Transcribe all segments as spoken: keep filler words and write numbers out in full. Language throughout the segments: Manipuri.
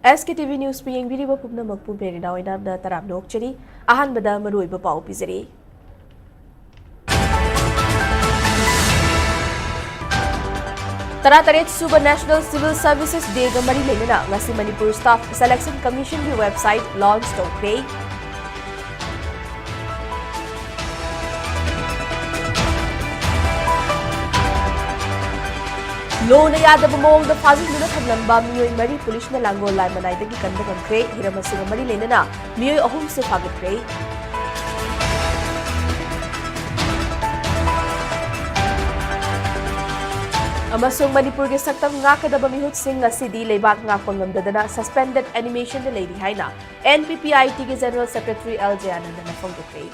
ꯑꯦꯁ ꯀꯦ ꯇꯤ ꯚꯤ ꯅ꯭ꯌꯨꯁꯄꯨ ꯌꯦꯡꯕꯤꯔꯤꯕ ꯄꯨꯝꯅꯃꯛꯄꯨ ꯃꯦꯔꯤꯅꯥ ꯑꯣꯏꯅꯥꯝꯅ ꯇꯔꯥꯝꯅ ꯑꯣꯛꯆꯔꯤ꯫ ꯑꯍꯥꯟꯕꯗ ꯃꯔꯨꯑꯣꯏꯕ ꯄꯥꯎ ꯄꯤꯖꯔꯤ꯫ ꯇꯔꯥꯇꯔꯦꯠ ꯁꯨꯕ National Civil Services Day ꯒ ꯃꯔꯤ ꯂꯩꯅꯅ ꯉꯁꯤ ꯃꯅꯤꯄꯨꯔ Staff Selection Commission ꯒꯤ website launch ꯇꯧꯈ꯭ꯔꯦ꯫ ꯂꯣꯅ ꯌꯥꯗꯕ ꯃꯑꯣꯡꯗ ꯐꯥꯖꯤꯟꯗꯨꯅ ꯊꯝꯂꯝꯕ ꯃꯤꯑꯣꯏ ꯃꯔꯤ ꯄꯨꯂꯤꯁꯅ ꯂꯥꯡꯒꯣꯜ ꯂꯥꯏ ꯃꯅꯥꯏꯗꯒꯤ ꯀꯟꯕ ꯉꯝꯈ꯭ꯔꯦ꯫ ꯍꯤꯔꯝ ꯑꯁꯤꯒ ꯃꯔꯤ ꯂꯩꯅꯅ ꯃꯤꯑꯣꯏ ꯑꯍꯨꯝꯁꯨ ꯐꯥꯒꯠꯈ꯭ꯔꯦ꯫ ꯑꯃꯁꯨꯡ ꯃꯅꯤꯄꯨꯔꯒꯤ ꯁꯛꯇꯝ ꯉꯥꯛꯀꯗꯕ ꯃꯤꯍꯨꯠꯁꯤꯡ ꯉꯁꯤꯗꯤ ꯂꯩꯕꯥꯛ ꯉꯥꯛꯄ ꯉꯝꯗꯗꯅ suspended animation ꯗ ꯂꯩꯔꯤ ꯍꯥꯏꯅ N P P I T ꯒꯤ General Secretary ꯑꯦꯜ ꯖꯌꯥꯅꯟꯗꯅ ꯐꯣꯡꯗꯣꯛꯈ꯭ꯔꯦ꯫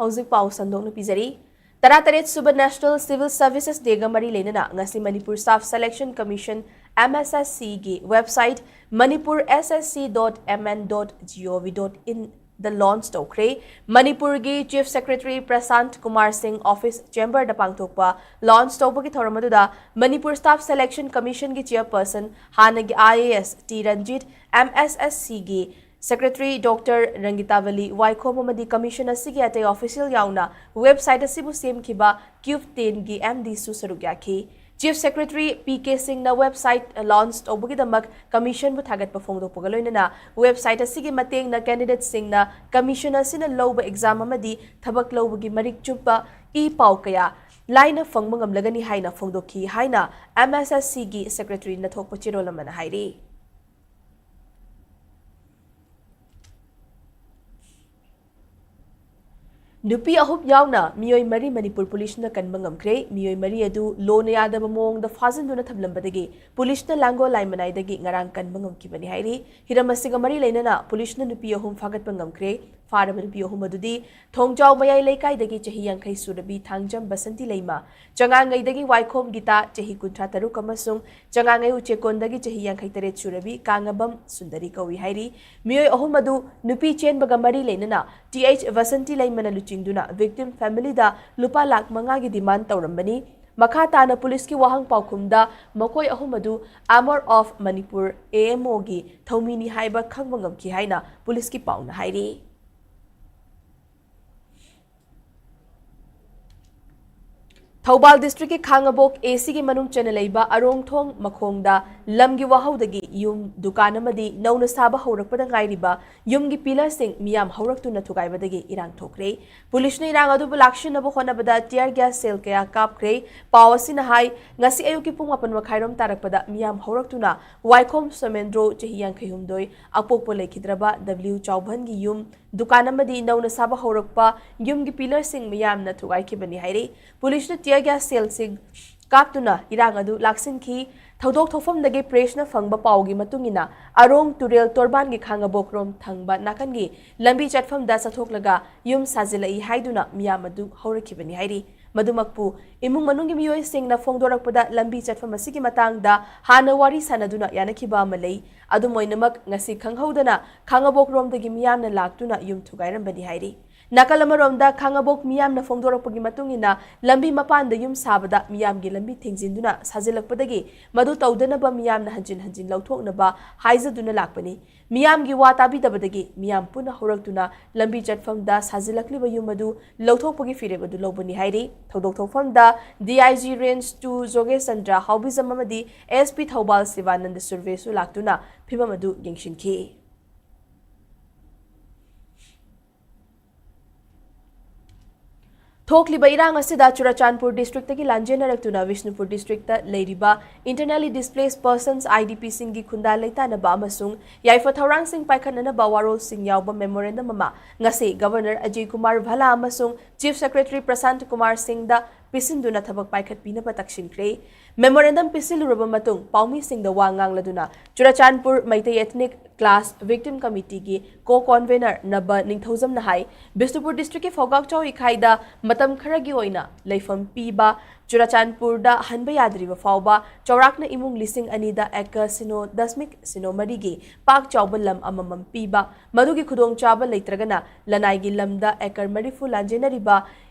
ꯍꯧꯖꯤꯛ ꯄꯥꯎ ꯁꯟꯗꯣꯛꯅ ꯄꯤꯖꯔꯤ꯫ ꯇꯔꯥꯇꯔꯦꯠ ꯁꯨꯕ National Civil Services Day ꯒ ꯃꯔꯤ ꯂꯩꯅꯅ ꯉꯁꯤ Manipur Staff Selection Commission, M S S C ꯒꯤ website manipur S S C dot M N dot gov dot in the launch ꯇꯧꯈ꯭ꯔꯦ꯫ ꯃꯅꯤꯄꯨꯔꯒꯤ Chief Secretary ꯄ꯭ꯔꯁꯥꯟꯠ ꯀꯨꯃꯥꯔ ꯁꯤꯡ office chamber ꯗ ꯄꯥꯡꯊꯣꯛꯄ launch ꯇꯧꯕꯒꯤ ꯊꯧꯔꯝ ꯑꯗꯨꯗ ꯃꯅꯤꯄꯨꯔ Staff Selection Commission ꯒꯤ chairperson ꯍꯥꯟꯅꯒꯤ I A S T Ranjit, M S S C ꯒꯤ Secretary Doctor ꯔꯪꯒꯤꯇꯥꯕꯂꯤ ꯋꯥꯏꯈꯣꯝ ꯑꯃꯗꯤ commission ꯑꯁꯤꯒꯤ ꯑꯇꯩ official ꯌꯥꯎꯅ website ꯑꯁꯤꯕꯨ ꯁꯦꯝꯈꯤꯕ ꯀ꯭ꯌꯨꯕ ꯇꯦꯟ ꯒꯤ M D ꯁꯨ ꯁꯔꯨꯛ ꯌꯥꯈꯤ꯫ Chief Secretary ꯄꯤ ꯀꯦ ꯁꯤꯡꯅ website launch ꯇꯧꯕꯒꯤꯗꯃꯛ commission ꯕꯨ ꯊꯥꯒꯠꯄ ꯐꯣꯡꯗꯣꯛꯄꯒ ꯂꯣꯏꯅꯅ website ꯑꯁꯤꯒꯤ ꯃꯇꯦꯡꯅ candidate ꯁꯤꯡꯅ commission ꯑꯁꯤꯅ ꯂꯧꯕ exam ꯑꯃꯗꯤ ꯊꯕꯛ ꯂꯧꯕꯒꯤ ꯃꯔꯤꯛ ꯆꯨꯝꯕ ꯏ ꯄꯥꯎ ꯀꯌꯥ ꯂꯥꯏꯅ ꯐꯪꯕ ꯉꯝꯂꯒꯅꯤ ꯍꯥꯏꯅ ꯐꯣꯡꯗꯣꯛꯈꯤ ꯍꯥꯏꯅ M S S C ꯒꯤ Secretary ꯅ ꯊꯣꯛꯄ ꯆꯦꯔꯣꯜ ꯑꯃꯅ ꯍꯥꯏꯔꯤ꯫ ꯅꯨꯄꯤ ꯑꯍꯨꯝ ꯌꯥꯎꯅ ꯃꯤꯑꯣꯏ ꯃꯔꯤ ꯃꯅꯤꯄꯨꯔ ꯄꯨꯂꯤꯁꯅ ꯀꯟꯕ ꯉꯝꯈ꯭ꯔꯦ꯫ ꯃꯤꯑꯣꯏ ꯃꯔꯤ ꯑꯗꯨ ꯂꯣꯅ ꯌꯥꯗꯕ ꯃꯑꯣꯡꯗ ꯐꯥꯖꯤꯟꯗꯨꯅ ꯊꯝꯂꯝꯕꯗꯒꯤ ꯄꯨꯂꯤꯁꯅ ꯂꯥꯡꯒꯣꯜ ꯂꯥꯏ ꯃꯅꯥꯏꯗꯒꯤ ꯉꯔꯥꯡ ꯀꯟꯕ ꯉꯝꯈꯤꯕꯅꯤ ꯍꯥꯏꯔꯤ꯫ ꯍꯤꯔꯝ ꯑꯁꯤꯒ ꯃꯔꯤ ꯂꯩꯅꯅ ꯄꯨꯂꯤꯁꯅ ꯅꯨꯄꯤ ꯑꯍꯨꯝ ꯐꯥꯒꯠꯄ ꯉꯝꯈ꯭ꯔꯦ꯫ ꯐꯥꯔꯕ ꯅꯨꯄꯤ ꯑꯍꯨꯝ ꯑꯗꯨꯗꯤ ꯊꯣꯡꯖꯥꯎ ꯃꯌꯥꯏ ꯂꯩꯀꯥꯏꯗꯒꯤ ꯆꯍꯤ ꯌꯥꯡꯈꯩ ꯁꯨꯔꯕꯤ ꯊꯥꯡꯖꯝ ꯕꯁꯟꯇꯤ ꯂꯩꯃ, ꯆꯉꯥꯡꯉꯩꯗꯒꯤ ꯋꯥꯏꯈꯣꯝ ꯒꯤꯇꯥ, ꯆꯍꯤ ꯀꯨꯟꯊ꯭ꯔꯥ ꯇꯔꯨꯛ, ꯑꯃꯁꯨꯡ ꯆꯉꯥꯡꯉꯩ ꯎꯆꯦꯛꯀꯣꯟꯗꯒꯤ ꯆꯍꯤ ꯌꯥꯡꯈꯩ ꯇꯔꯦꯠ ꯁꯨꯔꯕꯤ ꯀꯥꯉꯕꯝ ꯁꯨꯟꯗꯔꯤ ꯀꯧꯏ ꯍꯥꯏꯔꯤ꯫ ꯃꯤꯑꯣꯏ ꯑꯍꯨꯝ ꯑꯗꯨ ꯅꯨꯄꯤ ꯆꯦꯟꯕꯒ ꯃꯔꯤ ꯂꯩꯅꯅ ꯇꯤ ꯑꯩꯆ ꯕꯁꯟꯇꯤ ꯂꯩꯃꯅ ꯂꯨꯆꯤꯡ ꯆꯤꯡꯗꯨꯅ victim familyꯗ ꯂꯨꯄꯥ ꯂꯥꯈ ꯃꯉꯥꯒꯤ demand ꯇꯧꯔꯝꯕꯅꯤ꯫ ꯃꯈꯥ ꯇꯥꯅ ꯄꯨꯂꯤꯁꯀꯤ ꯋꯥꯍꯪ ꯄꯥꯎꯈꯨꯝꯗ ꯃꯈꯣꯏ ꯑꯍꯨꯝ ꯑꯗꯨ Arm of Manipur AMOꯒꯤ ꯊꯧꯃꯤꯅꯤ ꯍꯥꯏꯕ ꯈꯪꯕ ꯉꯝꯈꯤ ꯍꯥꯏꯅ ꯄꯨꯂꯤꯁꯀꯤ ꯄꯥꯎꯅ ꯍꯥꯏꯔꯤ꯫ ꯊꯧꯕꯥꯜ districtꯀꯤ ꯈꯥꯉꯕꯣꯛ ACꯒꯤ ꯃꯅꯨꯡ ꯆꯟꯅ ꯂꯩꯕ ꯑꯔꯣꯡꯊꯣꯡ ꯃꯈꯣꯡꯗ ꯂꯝꯒꯤ ꯋꯥꯍꯧꯗꯒꯤ ꯌꯨꯝ, ꯗꯨꯀꯥꯟ ꯑꯃꯗꯤ ꯅꯧꯅ ꯁꯥꯕ ꯍꯧꯔꯛꯄꯗ ꯉꯥꯏꯔꯤꯕ ꯌꯨꯝꯒꯤ pillarꯁꯤꯡ ꯃꯤꯌꯥꯝ ꯍꯧꯔꯛꯇꯨꯅ ꯊꯨꯒꯥꯏꯕꯗꯒꯤ ꯏꯔꯥꯡ ꯊꯣꯛꯈ꯭ꯔꯦ꯫ ꯄꯨꯂꯤꯁꯅ ꯏꯔꯥꯡ ꯑꯗꯨꯕꯨ ꯂꯥꯛꯁꯤꯟꯅꯕ ꯍꯣꯠꯅꯕꯗ tear gas shell ꯀꯌꯥ ꯀꯥꯞꯈ꯭ꯔꯦ꯫ ꯄꯥꯎ ꯑꯁꯤꯅ ꯍꯥꯏ, ꯉꯁꯤ ꯑꯌꯨꯛꯀꯤ ꯄꯨꯡ ꯃꯥꯄꯟ ꯃꯈꯥꯏꯔꯣꯝ ꯇꯥꯔꯛꯄꯗ ꯃꯤꯌꯥꯝ ꯍꯧꯔꯛꯇꯨꯅ ꯋꯥꯏꯈꯣꯝ ꯁꯣꯃꯦꯟꯗ꯭ꯔꯣ, ꯆꯍꯤ ꯌꯥꯡꯈꯩ ꯍꯨꯝꯗꯣꯏ, ꯑꯄꯣꯛꯄ ꯂꯩꯈꯤꯗ꯭ꯔꯕ W ꯆꯥꯎꯚꯟꯒꯤ ꯌꯨꯝ, ꯗꯨꯀꯥꯟ ꯑꯃꯗꯤ ꯅꯧꯅ ꯁꯥꯕ ꯍꯧꯔꯛꯄ ꯌꯨꯝꯒꯤ pillarꯁꯤꯡ ꯃꯤꯌꯥꯝꯅ ꯊꯨꯒꯥꯏꯈꯤꯕꯅꯤ ꯍꯥꯏꯔꯤ꯫ ꯄꯨꯂꯤꯁꯅ tear gas shellꯁꯤꯡ ꯀꯥꯞꯇꯨꯅ ꯏꯔꯥꯡ ꯑꯗꯨ ꯂꯥꯛꯁꯤꯟꯈꯤ꯫ ꯊꯧꯗꯣꯛ ꯊꯣꯛꯐꯝꯗꯒꯤ pressꯅ ꯐꯪꯕ ꯄꯥꯎꯒꯤ ꯃꯇꯨꯡ ꯏꯟꯅ, ꯑꯔꯣꯡ ꯇꯨꯔꯦꯜ ꯇꯣꯔꯕꯥꯟꯒꯤ ꯈꯥꯉꯕꯣꯛꯔꯣꯝ ꯊꯪꯕ ꯅꯥꯀꯟꯒꯤ ꯂꯝꯕꯤ ꯆꯠꯐꯝꯗ ꯆꯠꯊꯣꯛꯂꯒ ꯌꯨꯝ ꯁꯥꯖꯤꯜꯂꯛꯏ ꯍꯥꯏꯗꯨꯅ ꯃꯤꯌꯥꯝ ꯑꯗꯨ ꯍꯧꯔꯛꯈꯤꯕꯅꯤ ꯍꯥꯏꯔꯤ꯫ ꯃꯗꯨꯃꯛꯄꯨ ꯏꯃꯨꯡ ꯃꯅꯨꯡꯒꯤ ꯃꯤꯑꯣꯏꯁꯤꯡꯅ ꯐꯣꯡꯗꯣꯔꯛꯄꯗ ꯂꯝꯕꯤ ꯆꯠꯐꯝ ꯑꯁꯤꯒꯤ ꯃꯇꯥꯡꯗ ꯍꯥꯟꯅ ꯋꯥꯔꯤ ꯁꯥꯟꯅꯗꯨꯅ ꯌꯥꯅꯈꯤꯕ ꯑꯃ ꯂꯩ꯫ ꯑꯗꯨꯝ ꯑꯣꯏꯅꯃꯛ, ꯉꯁꯤ ꯈꯪꯍꯧꯗꯅ ꯈꯥꯉꯕꯣꯛꯔꯣꯝꯗꯒꯤ ꯃꯤꯌꯥꯝꯅ ꯂꯥꯛꯇꯨꯅ ꯌꯨꯝ ꯊꯨꯒꯥꯏꯔꯝꯕꯅꯤ ꯍꯥꯏꯔꯤ꯫ ꯅꯥꯀꯜ ꯑꯃꯔꯣꯝꯗ, ꯈꯥꯉꯕꯣꯛ ꯃꯤꯌꯥꯝꯅ ꯐꯣꯡꯗꯣꯔꯛꯄꯒꯤ ꯃꯇꯨꯡ ꯏꯟꯅ, ꯂꯝꯕꯤ ꯃꯄꯥꯟꯗ ꯌꯨꯝ ꯁꯥꯕꯗ ꯃꯤꯌꯥꯝꯒꯤ ꯂꯝꯕꯤ ꯊꯤꯡꯖꯤꯟꯗꯨꯅ ꯁꯥꯖꯤꯜꯂꯛꯄꯗꯒꯤ ꯃꯗꯨ ꯇꯧꯗꯅꯕ ꯃꯤꯌꯥꯝꯅ ꯍꯟꯖꯤꯟ ꯍꯟꯖꯤꯟ ꯂꯧꯊꯣꯛꯅꯕ ꯍꯥꯏꯖꯗꯨꯅ ꯂꯥꯛꯄꯅꯤ꯫ ꯃꯤꯌꯥꯝꯒꯤ ꯋꯥ ꯇꯥꯕꯤꯗꯕꯗꯒꯤ ꯃꯤꯌꯥꯝ ꯄꯨꯟꯅ ꯍꯧꯔꯛꯇꯨꯅ ꯂꯝꯕꯤ ꯆꯠꯐꯝꯗ ꯁꯥꯖꯤꯜꯂꯛꯂꯤꯕ ꯌꯨꯝ ꯑꯗꯨ ꯂꯧꯊꯣꯛꯄꯒꯤ ꯐꯤꯔꯦꯞ ꯑꯗꯨ ꯂꯧꯕꯅꯤ ꯍꯥꯏꯔꯤ꯫ ꯊꯧꯗꯣꯛ ꯊꯣꯛꯐꯝꯗ DIG Range two ꯖꯣꯒꯦꯁ ꯆꯟꯗ꯭ꯔ ꯍꯥꯎꯕꯤꯖꯝ ꯑꯃꯗꯤ SP ꯊꯧꯕꯥꯜ ꯁꯤꯕꯥꯅꯟꯗ ꯁꯨꯔꯚꯦꯁꯨ ꯂꯥꯛꯇꯨꯅ ꯐꯤꯚꯝ ꯑꯗꯨ ꯌꯦꯡꯁꯤꯟꯈꯤ꯫ ꯊꯣꯛꯂꯤꯕ ꯏꯔꯥꯡ ꯑꯁꯤꯗ ꯆꯨꯔꯆꯥꯟꯄꯨꯔ districtꯇꯒꯤ ꯂꯥꯟꯖꯦꯟꯅꯔꯛꯇꯨꯅ ꯕꯤꯁꯅꯨꯄꯨꯔ districtꯇ ꯂꯩꯔꯤꯕ internally displaced persons, IDPꯁꯤꯡꯒꯤ ꯈꯨꯟꯗꯥ ꯂꯩꯇꯥꯅꯕ ꯑꯃꯁꯨꯡ ꯌꯥꯏꯐ ꯊꯧꯔꯥꯡꯁꯤꯡ ꯄꯥꯏꯈꯠꯅꯅꯕ ꯋꯥꯔꯣꯜꯁꯤꯡ ꯌꯥꯎꯕ memorandum ꯑꯃ ꯉꯁꯤ Governor ꯑꯖꯌ ꯀꯨꯃꯥꯔ ꯚꯥꯂꯥ ꯑꯃꯁꯨꯡ Chief Secretary ꯄ꯭ꯔꯁꯥꯟꯇ ꯀꯨꯃꯥꯔ ꯁꯤꯡꯗ ꯄꯤꯁꯤꯟꯗꯨꯅ ꯊꯕꯛ ꯄꯥꯏꯈꯠꯄꯤꯅꯕ ꯇꯛꯁꯤꯟꯈ꯭ꯔꯦ꯫ ꯃꯦꯃꯣꯔꯦꯟꯗꯝ ꯄꯤꯁꯤꯜꯂꯨꯔꯕ ꯃꯇꯨꯡ ꯄꯥꯎꯃꯤꯁꯤꯡꯗ ꯋꯥ ꯉꯥꯡꯂꯗꯨꯅ Churachandpur Meitei Ethnic Class Victim Committeeꯒꯤ co-convenor ꯅꯕ ꯅꯤꯡꯊꯧꯖꯝꯅ ꯍꯥꯏ, ꯕꯤꯁꯅꯨꯄꯨꯔ districtꯀꯤ ꯐꯧꯒꯥꯛꯆꯥꯎ ꯏꯀꯥꯏꯗ ꯃꯇꯝ ꯈꯔꯒꯤ ꯑꯣꯏꯅ ꯂꯩꯐꯝ ꯄꯤꯕ, ꯆꯨꯔꯆꯥꯟꯄꯨꯔꯗ ꯍꯟꯕ ꯌꯥꯗ꯭ꯔꯤꯕ ꯐꯥꯎꯕ ꯆꯥꯎꯔꯥꯛꯅ ꯏꯃꯨꯡ ꯂꯤꯁꯤꯡ ꯑꯅꯤꯗ acre ꯁꯤꯅꯣ ꯗꯁꯃꯤꯛ ꯁꯤꯅꯣ ꯃꯔꯤꯒꯤ ꯄꯥꯛ ꯆꯥꯎꯕ ꯂꯝ ꯑꯃꯃꯝ ꯄꯤꯕ, ꯃꯗꯨꯒꯤ ꯈꯨꯗꯣꯡꯆꯥꯕ ꯂꯩꯇ꯭ꯔꯒꯅ ꯂꯅꯥꯏꯒꯤ ꯂꯝꯗ acre ꯃꯔꯤꯐꯨ ꯂꯥꯟꯖꯦꯟꯅꯔꯤꯕ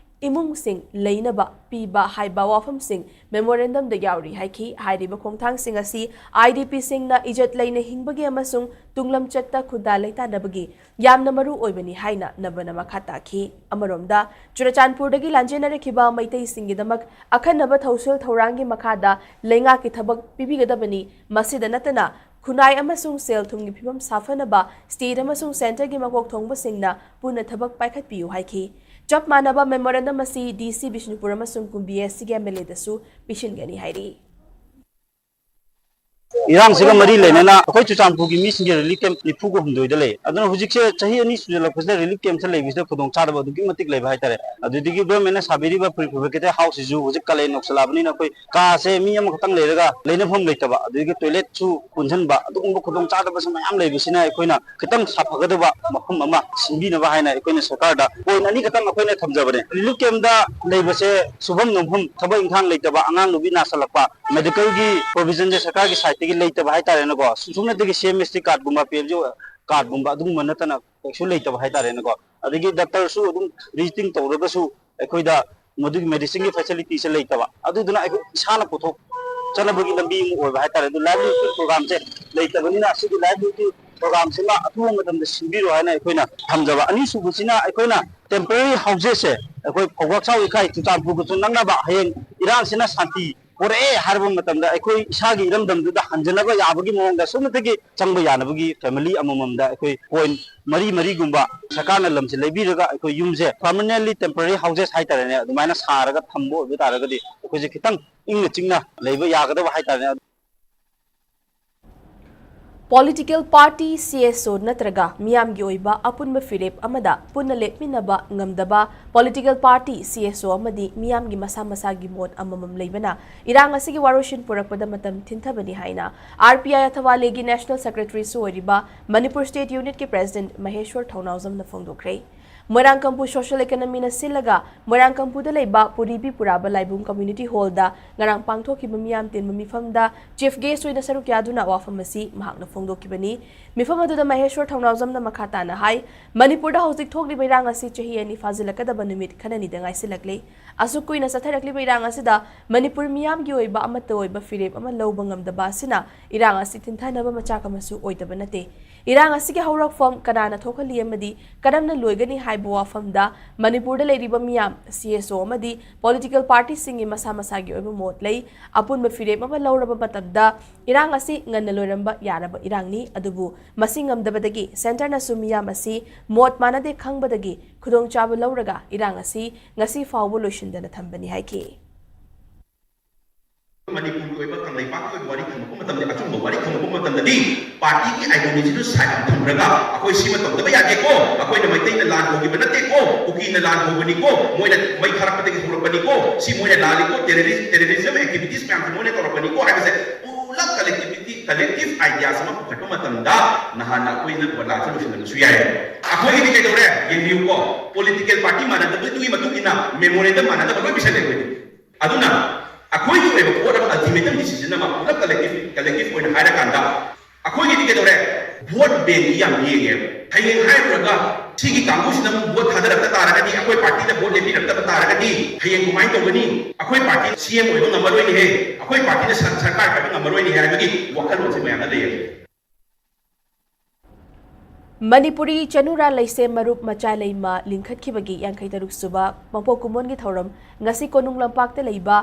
ꯏꯃꯨꯡꯁꯤꯡ ꯂꯩꯅꯕ ꯄꯤꯕ ꯍꯥꯏꯕ ꯋꯥꯐꯝꯁꯤꯡ ꯃꯦꯃꯣꯔꯦꯟꯗꯝꯗ ꯌꯥꯎꯔꯤ ꯍꯥꯏꯈꯤ꯫ ꯍꯥꯏꯔꯤꯕ ꯈꯣꯡꯊꯥꯡꯁꯤꯡ ꯑꯁꯤ IDPꯁꯤꯡꯅ ꯏꯖꯠ ꯂꯩꯅ ꯍꯤꯡꯕꯒꯤ ꯑꯃꯁꯨꯡ ꯇꯨꯡꯂꯝꯆꯠꯇ ꯈꯨꯟꯗꯥ ꯂꯩꯇꯥꯅꯕꯒꯤ ꯌꯥꯝꯅ ꯃꯔꯨ ꯑꯣꯏꯕꯅꯤ ꯍꯥꯏꯅ ꯅꯕꯅ ꯃꯈꯥ ꯇꯥꯈꯤ꯫ ꯑꯃꯔꯣꯝꯗ, ꯆꯨꯔꯆꯥꯟꯄꯨꯔꯗꯒꯤ ꯂꯥꯟꯖꯦꯟꯅꯔꯛꯈꯤꯕ ꯃꯩꯇꯩꯁꯤꯡꯒꯤꯗꯃꯛ ꯑꯈꯟꯅꯕ ꯊꯧꯁꯤꯜ ꯊꯧꯔꯥꯡꯒꯤ ꯃꯈꯥꯗ ꯂꯩꯉꯥꯛꯀꯤ ꯊꯕꯛ ꯄꯤꯕꯤꯒꯗꯕꯅꯤ꯫ ꯃꯁꯤꯗ ꯅꯠꯇꯅ, ꯈꯨꯟꯅꯥꯏ ꯑꯃꯁꯨꯡ ꯁꯦꯜ ꯊꯨꯝꯒꯤ ꯐꯤꯕꯝ ꯁꯥꯐꯅꯕ state ꯑꯃꯁꯨꯡ centreꯒꯤ ꯃꯀꯣꯛ ꯊꯣꯡꯕꯁꯤꯡꯅ ꯄꯨꯟꯅ ꯊꯕꯛ ꯄꯥꯏꯈꯠꯄꯤꯌꯨ ꯍꯥꯏꯈꯤ꯫ ꯆꯞ ꯃꯥꯟꯅꯕ ꯃꯦꯃꯣꯔꯦꯟꯗꯝ ꯑꯁꯤ DC ꯕꯤꯁꯅꯨꯄꯨꯔ ꯑꯃꯁꯨꯡ ꯀꯨꯝꯕꯤ SCꯒꯤ MLAꯗꯁꯨ ꯄꯤꯁꯤꯟꯒꯅꯤ ꯍꯥꯏꯔꯤ꯫ ꯏꯔꯥꯡꯁꯤꯒ ꯃꯔꯤ ꯂꯩꯅꯅ ꯑꯩꯈꯣꯏ ꯆꯨꯔꯆꯥꯟꯄꯨꯔꯒꯤ ꯃꯤꯁꯤꯡꯁꯦ relief camp ꯅꯤꯐꯨꯒ ꯍꯨꯝꯗꯣꯏꯗ ꯂꯩ꯫ ꯑꯗꯨꯅ ꯍꯧꯖꯤꯛꯁꯦ ꯆꯍꯤ ꯑꯅꯤ ꯁꯨꯖꯜꯂꯛꯄꯁꯤꯗ relief campꯁꯦ ꯂꯩꯕꯁꯤꯗ ꯈꯨꯗꯣꯡ ꯆꯥꯗꯕ ꯑꯗꯨꯛꯀꯤ ꯃꯇꯤꯛ ꯂꯩꯕ ꯍꯥꯏꯇꯥꯔꯦ꯫ ꯑꯗꯨꯗꯒꯤ governmentꯅ ꯁꯥꯕꯤꯔꯤꯕ prefabricated houseꯁꯤꯁꯨ ꯍꯧꯖꯤꯛ ꯀꯥꯂꯦꯟ ꯌꯧꯁꯜꯂꯛꯑꯕꯅꯤꯅ ꯑꯩꯈꯣꯏ ꯀꯥꯁꯦ ꯃꯤ ꯑꯃꯈꯛꯇꯪ ꯂꯩꯔꯒ ꯂꯩꯅꯐꯝ ꯂꯩꯇꯕ, ꯑꯗꯨꯗꯒꯤ toiletꯁꯨ ꯄꯨꯟꯁꯤꯟꯕ, ꯑꯗꯨꯒꯨꯝꯕ ꯈꯨꯗꯣꯡ ꯆꯥꯗꯕꯁꯨ ꯃꯌꯥꯝ ꯂꯩꯕꯁꯤꯅ ꯑꯩꯈꯣꯏꯅ ꯈꯤꯇꯪ ꯁꯥꯐꯒꯗꯕ ꯃꯐꯝ ꯑꯃ ꯁꯤꯟꯕꯤꯅꯕ ꯍꯥꯏꯅ ꯑꯩꯈꯣꯏꯅ ꯁꯔꯀꯥꯔꯗ point ꯑꯅꯤꯈꯛꯇꯪ ꯑꯩꯈꯣꯏꯅ ꯊꯝꯖꯕꯅꯦ꯫ Relief campꯇ ꯂꯩꯕꯁꯦ ꯁꯨꯐꯝ ꯅꯣꯝꯐꯝ, ꯊꯕꯛ ꯏꯪꯈꯥꯡ ꯂꯩꯇꯕ, ꯑꯉꯥꯡ ꯅꯨꯄꯤ ꯅꯥꯁꯜꯂꯛꯄ, medicalꯒꯤ provisionꯁꯦ ꯁꯔꯀꯥꯔꯒꯤ sideꯇꯒꯤ ꯂꯩꯇꯕ ꯍꯥꯏꯇꯥꯔꯦꯅꯦꯀꯣ꯫ ꯁꯨꯝ ꯁꯨꯝꯅꯗꯒꯤ CMHT cardꯀꯨꯝꯕ, PLG cardꯀꯨꯝꯕ ꯑꯗꯨꯒꯨꯝꯕ ꯅꯠꯇꯅ ꯀꯩꯁꯨ ꯂꯩꯇꯕ ꯍꯥꯏꯇꯥꯔꯦꯅꯦꯀꯣ꯫ ꯑꯗꯒꯤ doctorꯁꯨ ꯑꯗꯨꯝ visiting ꯇꯧꯔꯒꯁꯨ ꯑꯩꯈꯣꯏꯗ ꯃꯗꯨꯒꯤ medicineꯒꯤ facilityꯁꯦ ꯂꯩꯇꯕ꯫ ꯑꯗꯨꯗꯨꯅ ꯑꯩꯈꯣꯏ ꯏꯁꯥꯅ ꯄꯨꯊꯣꯛꯆꯅꯕꯒꯤ ꯂꯝꯕꯤ ꯑꯃ ꯑꯣꯏꯕ ꯍꯥꯏꯇꯥꯔꯦ꯫ ꯑꯗꯨ livelihood programmeꯁꯦ ꯂꯩꯇꯕꯅꯤꯅ ꯁꯤꯒꯤ livelihood programmeꯁꯤꯃ ꯑꯊꯨꯕ ꯃꯇꯝꯗ ꯁꯤꯟꯕꯤꯔꯣ ꯍꯥꯏꯅ ꯑꯩꯈꯣꯏꯅ ꯊꯝꯖꯕ꯫ ꯑꯅꯤꯁꯨꯕꯁꯤꯅ ꯑꯩꯈꯣꯏꯅ temporary housesꯁꯦ ꯑꯩꯈꯣꯏ ꯐꯧꯕꯥꯛꯆꯥꯎ ꯏꯀꯥꯏ ꯆꯨꯔꯆꯥꯟꯄꯨꯔꯒꯁꯨ ꯅꯛꯅꯕ, ꯍꯌꯦꯡ ꯏꯔꯥꯡꯁꯤꯅ ꯁꯥꯟꯇꯤ ꯄꯨꯔꯛꯑꯦ ꯍꯥꯏꯔꯕ ꯃꯇꯝꯗ ꯑꯩꯈꯣꯏ ꯏꯁꯥꯒꯤ ꯏꯔꯝꯗꯝꯗꯨꯗ ꯍꯟꯖꯅꯕ ꯌꯥꯕꯒꯤ ꯃꯑꯣꯡꯗ ꯁꯨꯞꯅꯇꯒꯤ ꯆꯪꯕ ꯌꯥꯅꯕꯒꯤ family ꯑꯃꯃꯝꯗ ꯑꯩꯈꯣꯏ point ꯃꯔꯤ ꯃꯔꯤꯒꯨꯝꯕ ꯁꯔꯀꯥꯔꯅ ꯂꯝꯁꯦ ꯂꯩꯕꯤꯔꯒ ꯑꯩꯈꯣꯏ ꯌꯨꯝꯁꯦ permanently temporary houses ꯍꯥꯏꯇꯥꯔꯦꯅꯦ, ꯑꯗꯨꯃꯥꯏꯅ ꯁꯥꯔꯒ ꯊꯝꯕ ꯑꯣꯏꯕ ꯇꯥꯔꯒꯗꯤ ꯑꯩꯈꯣꯏꯁꯦ ꯈꯤꯇꯪ ꯏꯪꯅ ꯆꯤꯛꯅ ꯂꯩꯕ ꯌꯥꯒꯗꯕ ꯍꯥꯏꯇꯥꯔꯦꯅꯦ꯫ Political party, C S O ꯅꯠꯇ꯭ꯔꯒ ꯃꯤꯌꯥꯝꯒꯤ ꯑꯣꯏꯕ ꯑꯄꯨꯟꯕ ꯐꯤꯔꯦꯞ ꯑꯃꯗ ꯄꯨꯟꯅ ꯂꯦꯞꯃꯤꯟꯅꯕ ꯉꯝꯗꯕ political party, C S O ꯑꯃꯗꯤ ꯃꯤꯌꯥꯝꯒꯤ ꯃꯁꯥ ꯃꯁꯥꯒꯤ ꯃꯣꯠ ꯑꯃꯃꯝ ꯂꯩꯕꯅ ꯏꯔꯥꯡ ꯑꯁꯤꯒꯤ ꯋꯥꯔꯣꯏꯁꯤꯟ ꯄꯨꯔꯛꯄꯗ ꯃꯇꯝ ꯊꯤꯟꯊꯕꯅꯤ ꯍꯥꯏꯅ R P I ꯑꯊꯋꯥꯂꯦꯒꯤ National Secretary ꯁꯨ ꯑꯣꯏꯔꯤꯕ ꯃꯅꯤꯄꯨꯔ State Unit ꯀꯤ President ꯃꯍꯦꯁ꯭ꯋꯔ ꯊꯧꯅꯥꯎꯖꯝꯅ ꯐꯣꯡꯗꯣꯛꯈ꯭ꯔꯦ꯫ ꯃꯣꯏꯔꯥꯡꯀꯝꯄꯨ Social Economy ꯅ ꯁꯤꯜꯂꯒ ꯃꯣꯏꯔꯥꯡꯀꯝꯄꯨꯗ ꯂꯩꯕ ꯄꯨꯔꯤꯕꯤ ꯄꯨꯔꯥꯕ ꯂꯥꯏꯕꯨꯡ Community Hall ꯗ ꯉꯔꯥꯡ ꯄꯥꯡꯊꯣꯛꯈꯤꯕ ꯃꯤꯌꯥꯝ ꯇꯤꯟꯕ ꯃꯤꯐꯝꯗ Chief Guest ꯑꯣꯏꯅ ꯁꯔꯨꯛ ꯌꯥꯗꯨꯅ ꯋꯥꯐꯝ ꯑꯁꯤ ꯃꯍꯥꯛꯅ ꯐꯣꯡꯗꯣꯛꯈꯤꯕꯅꯤ꯫ ꯃꯤꯐꯝ ꯑꯗꯨꯗ ꯃꯍꯦꯁ꯭ꯋꯔ ꯊꯧꯅꯥꯎꯖꯝꯅ ꯃꯈꯥ ꯇꯥꯅ ꯍꯥꯏ, ꯃꯅꯤꯄꯨꯔꯗ ꯍꯧꯖꯤꯛ ꯊꯣꯛꯂꯤꯕ ꯏꯔꯥꯡ ꯑꯁꯤ ꯆꯍꯤ ꯑꯅꯤ ꯐꯥꯖꯤꯜꯂꯛꯀꯗꯕ ꯅꯨꯃꯤꯠ ꯈꯔꯅꯤꯗ ꯉꯥꯏꯁꯤꯜꯂꯛꯂꯦ꯫ ꯑꯁꯨꯛ ꯀꯨꯏꯅ ꯆꯠꯊꯔꯛꯂꯤꯕ ꯏꯔꯥꯡ ꯑꯁꯤꯗ ꯃꯅꯤꯄꯨꯔ ꯃꯤꯌꯥꯝꯒꯤ ꯑꯣꯏꯕ ꯑꯃꯠꯇ ꯑꯣꯏꯕ ꯐꯤꯔꯦꯞ ꯑꯃ ꯂꯧꯕ ꯉꯝꯗꯕ ꯑꯁꯤꯅ ꯏꯔꯥꯡ ꯑꯁꯤ ꯊꯤꯟꯊꯅꯕ ꯃꯆꯥꯛ ꯑꯃꯁꯨ ꯑꯣꯏꯗꯕ ꯅꯠꯇꯦ꯫ ꯏꯔꯥꯡ ꯑꯁꯤꯒꯤ ꯍꯧꯔꯛꯐꯝ ꯀꯅꯥꯅ ꯊꯣꯛꯍꯜꯂꯤ ꯑꯃꯗꯤ ꯀꯔꯝꯅ ꯂꯣꯏꯒꯅꯤ ꯍꯥꯏꯕ ꯋꯥꯐꯝꯗ ꯃꯅꯤꯄꯨꯔꯗ ꯂꯩꯔꯤꯕ ꯃꯤꯌꯥꯝ, C S O ꯑꯃꯗꯤ political party ꯁꯤꯡꯒꯤ ꯃꯁꯥ ꯃꯁꯥꯒꯤ ꯑꯣꯏꯕ ꯃꯣꯠ ꯂꯩ꯫ ꯑꯄꯨꯟꯕ ꯐꯤꯔꯦꯞ ꯑꯃ ꯂꯧꯔꯕ ꯃꯇꯝꯗ ꯏꯔꯥꯡ ꯑꯁꯤ ꯉꯟꯅ ꯂꯣꯏꯔꯝꯕ ꯌꯥꯔꯕ ꯏꯔꯥꯡꯅꯤ, ꯑꯗꯨꯕꯨ ꯃꯁꯤ ꯉꯝꯗꯕꯗꯒꯤ Centre ꯅꯁꯨ ꯃꯤꯌꯥꯝ ꯑꯁꯤ ꯃꯣꯠ ꯃꯥꯟꯅꯗꯦ ꯈꯪꯕꯗꯒꯤ ꯈꯨꯗꯣꯡꯆꯥꯕ ꯂꯧꯔꯒ ꯏꯔꯥꯡ ꯑꯁꯤ ꯉꯁꯤ ꯐꯥꯎꯕ ꯂꯣꯏꯁꯤꯟꯗꯅ ꯊꯝꯕꯅꯤ ꯍꯥꯏꯈꯤ꯫ ꯃꯅꯤꯄꯨꯔꯒꯤ ꯑꯣꯏꯕ ꯀꯪꯂꯩꯄꯥꯛꯀꯤ ꯑꯣꯏꯕ ꯋꯥꯔꯤ ꯊꯝꯃꯛꯄ ꯃꯇꯝꯗ, ꯑꯆꯨꯝꯕ ꯋꯥꯔꯤ ꯊꯝꯃꯛꯄ ꯃꯇꯝꯗꯗꯤ party ꯒꯤ ideology ꯗꯨ side ꯑꯃ ꯊꯝꯈ꯭ꯔꯒ ꯑꯩꯈꯣꯏ ꯁꯤꯃ ꯇꯧꯗꯕ ꯌꯥꯗꯦꯀꯣ, ꯑꯩꯈꯣꯏꯅ ꯃꯩꯇꯩꯅ ꯂꯥꯟ ꯍꯧꯈꯤꯕ ꯅꯠꯇꯦꯀꯣ, ꯀꯨꯀꯤꯅ ꯂꯥꯟ ꯍꯧꯕꯅꯤꯀꯣ, ꯃꯣꯏꯅ ꯃꯩ ꯊꯥꯔꯛꯄꯗꯒꯤ ꯍꯧꯔꯛꯄꯅꯤꯀꯣ, ꯁꯤ ꯃꯣꯏꯅ ꯂꯥꯜꯂꯤꯀꯣ, terrorist, terrorism activities ꯃꯌꯥꯝꯁꯦ ꯃꯣꯏꯅ ꯇꯧꯔꯛꯄꯅꯤꯀꯣ ꯍꯥꯏꯕꯁꯦ ꯄꯨꯂꯞ collective, collective ideas ꯑꯃ ꯄꯨꯈꯠꯄ ꯃꯇꯝꯗ ꯅꯍꯥꯟ ꯑꯩꯈꯣꯏꯅ ꯂꯥꯟꯁꯦ ꯂꯣꯏꯁꯤꯟꯕꯁꯨ ꯌꯥꯏ꯫ ꯑꯩꯈꯣꯏꯒꯤꯗꯤ ꯀꯩꯗꯧꯔꯦ? ꯌꯦꯡꯕꯤꯌꯨꯀꯣ, political party ꯃꯥꯟꯅꯗꯕꯗꯨꯒꯤ ꯃꯇꯨꯡ ꯏꯟꯅ memorandum ꯃꯥꯟꯅꯗꯕ ꯂꯣꯏ ꯄꯤꯁꯜꯂꯦ ꯑꯩꯈꯣꯏꯗꯤ꯫ ꯑꯗꯨꯅ ꯑꯩꯈꯣꯏꯒꯤ ꯑꯣꯏꯕ ꯄꯣꯠ ꯑꯃ, ultimatum decision ꯑꯃ ꯄꯨꯂꯞ collective, collective ꯑꯣꯏꯅ ꯍꯥꯏꯔꯀꯥꯟꯗ ꯑꯩꯈꯣꯏꯒꯤꯗꯤ ꯀꯩꯗꯧꯔꯦ? Vote bankꯇꯤ ꯌꯥꯝ ꯌꯦꯡꯉꯦꯕ꯫ ꯍꯌꯦꯡ ꯍꯥꯏꯔꯨꯔꯒ ꯁꯤꯒꯤ ꯀꯥꯡꯕꯨꯁꯤꯅ ꯑꯃꯨꯛ vote ꯊꯥꯗꯔꯛꯇ ꯇꯥꯔꯒꯗꯤ, ꯑꯩꯈꯣꯏ party ꯗ vote ꯂꯦꯞꯄꯤꯔꯛꯇꯕ ꯇꯥꯔꯒꯗꯤ ꯍꯌꯦꯡ ꯀꯃꯥꯏꯅ ꯇꯧꯒꯅꯤ? ꯑꯩꯈꯣꯏ party C M ꯑꯣꯏꯕ ꯉꯝꯃꯔꯣꯏꯅꯦꯍꯦ, ꯑꯩꯈꯣꯏ party ꯅ ꯁꯔ-, ꯁꯔꯀꯥꯔ ꯄꯥꯏꯕ ꯉꯝꯃꯔꯣꯏꯅꯦꯍꯦ ꯍꯥꯏꯕꯒꯤ ꯋꯥꯈꯜꯂꯣꯟꯁꯦ ꯃꯌꯥꯝꯅ ꯂꯩꯌꯦꯕ꯫ ꯃꯅꯤꯄꯨꯔꯤ ꯆꯅꯨꯔꯥ ꯂꯩꯁꯦꯝ ꯃꯔꯨꯞ ꯃꯆꯥ ꯂꯩꯃ ꯂꯤꯡꯈꯠꯈꯤꯕꯒꯤ ꯌꯥꯡꯈꯩ ꯇꯔꯨꯛ ꯁꯨꯕ ꯃꯄꯣꯛ ꯀꯨꯝꯑꯣꯟꯒꯤ ꯊꯧꯔꯝ ꯉꯁꯤ ꯀꯣꯅꯨꯡ ꯂꯝꯄꯥꯛꯇ ꯂꯩꯕ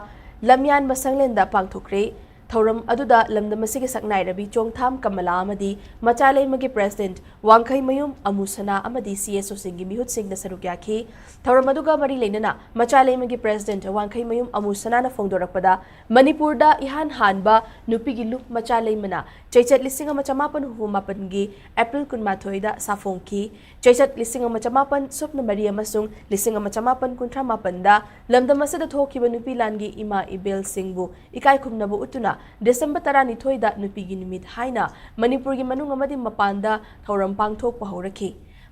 ꯂꯝꯌꯥꯟ ꯃꯁꯪꯂꯦꯟꯗ ꯄꯥꯡꯊꯣꯛꯈ꯭ꯔꯦ꯫ ꯊꯧꯔꯝ ꯑꯗꯨꯗ ꯂꯝꯗꯝ ꯑꯁꯤꯒꯤ ꯁꯛꯅꯥꯏꯔꯕꯤ ꯆꯣꯡꯊꯥꯝ ꯀꯃꯂꯥ ꯑꯃꯗꯤ ꯃꯆꯥꯂꯩꯃꯒꯤ president ꯋꯥꯡꯈꯩꯃꯌꯨꯝ ꯑꯃꯨꯁꯅꯥ ꯑꯃꯗꯤ CSOꯁꯤꯡꯒꯤ ꯃꯤꯍꯨꯠꯁꯤꯡꯅ ꯁꯔꯨꯛ ꯌꯥꯈꯤ꯫ ꯊꯧꯔꯝ ꯑꯗꯨꯒ ꯃꯔꯤ ꯂꯩꯅꯅ ꯃꯆꯥꯂꯩꯃꯒꯤ president ꯋꯥꯡꯈꯩꯃꯌꯨꯝ ꯑꯃꯨꯁꯅꯥꯅ ꯐꯣꯡꯗꯣꯔꯛꯄꯗ, ꯃꯅꯤꯄꯨꯔꯗ ꯏꯍꯥꯟ ꯍꯥꯟꯕ ꯅꯨꯄꯤꯒꯤ ꯂꯨꯞ ꯃꯆꯥꯂꯩꯃꯅ ꯆꯩꯆꯠ ꯂꯤꯁꯤꯡ ꯑꯃ ꯆꯃꯥꯄꯟ ꯍꯨꯝꯐꯨ ꯃꯥꯄꯟꯒꯤ April ꯀꯨꯟꯃꯥꯊꯣꯏꯗ ꯁꯥꯐꯣꯡꯈꯤ꯫ ꯆꯩꯆꯠ ꯂꯤꯁꯤꯡ ꯑꯃ ꯆꯃꯥꯄꯟ ꯁꯨꯞꯅ ꯃꯔꯤ ꯑꯃꯁꯨꯡ ꯂꯤꯁꯤꯡ ꯑꯃ ꯆꯃꯥꯄꯟ ꯀꯨꯟꯊ꯭ꯔꯥ ꯃꯥꯄꯟꯗ ꯂꯝꯗꯝ ꯑꯁꯤꯗ ꯊꯣꯛꯈꯤꯕ ꯅꯨꯄꯤ ꯂꯥꯟꯒꯤ ꯏꯃꯥ ꯏꯕꯦꯜꯁꯤꯡꯕꯨ ꯏꯀꯥꯏ ꯈꯨꯝꯅꯕ ꯎꯠꯇꯨꯅ December ꯇꯔꯥꯅꯤꯊꯣꯏꯗ ꯅꯨꯄꯤꯒꯤ ꯅꯨꯃꯤꯠ ꯍꯥꯏꯅ ꯃꯅꯤꯄꯨꯔꯒꯤ ꯃꯅꯨꯡ ꯑꯃꯗꯤ ꯃꯄꯥꯟꯗ ꯊꯧꯔꯝ ꯄꯥꯡꯊꯣꯛꯄ ꯍꯧꯔꯛꯈꯤ꯫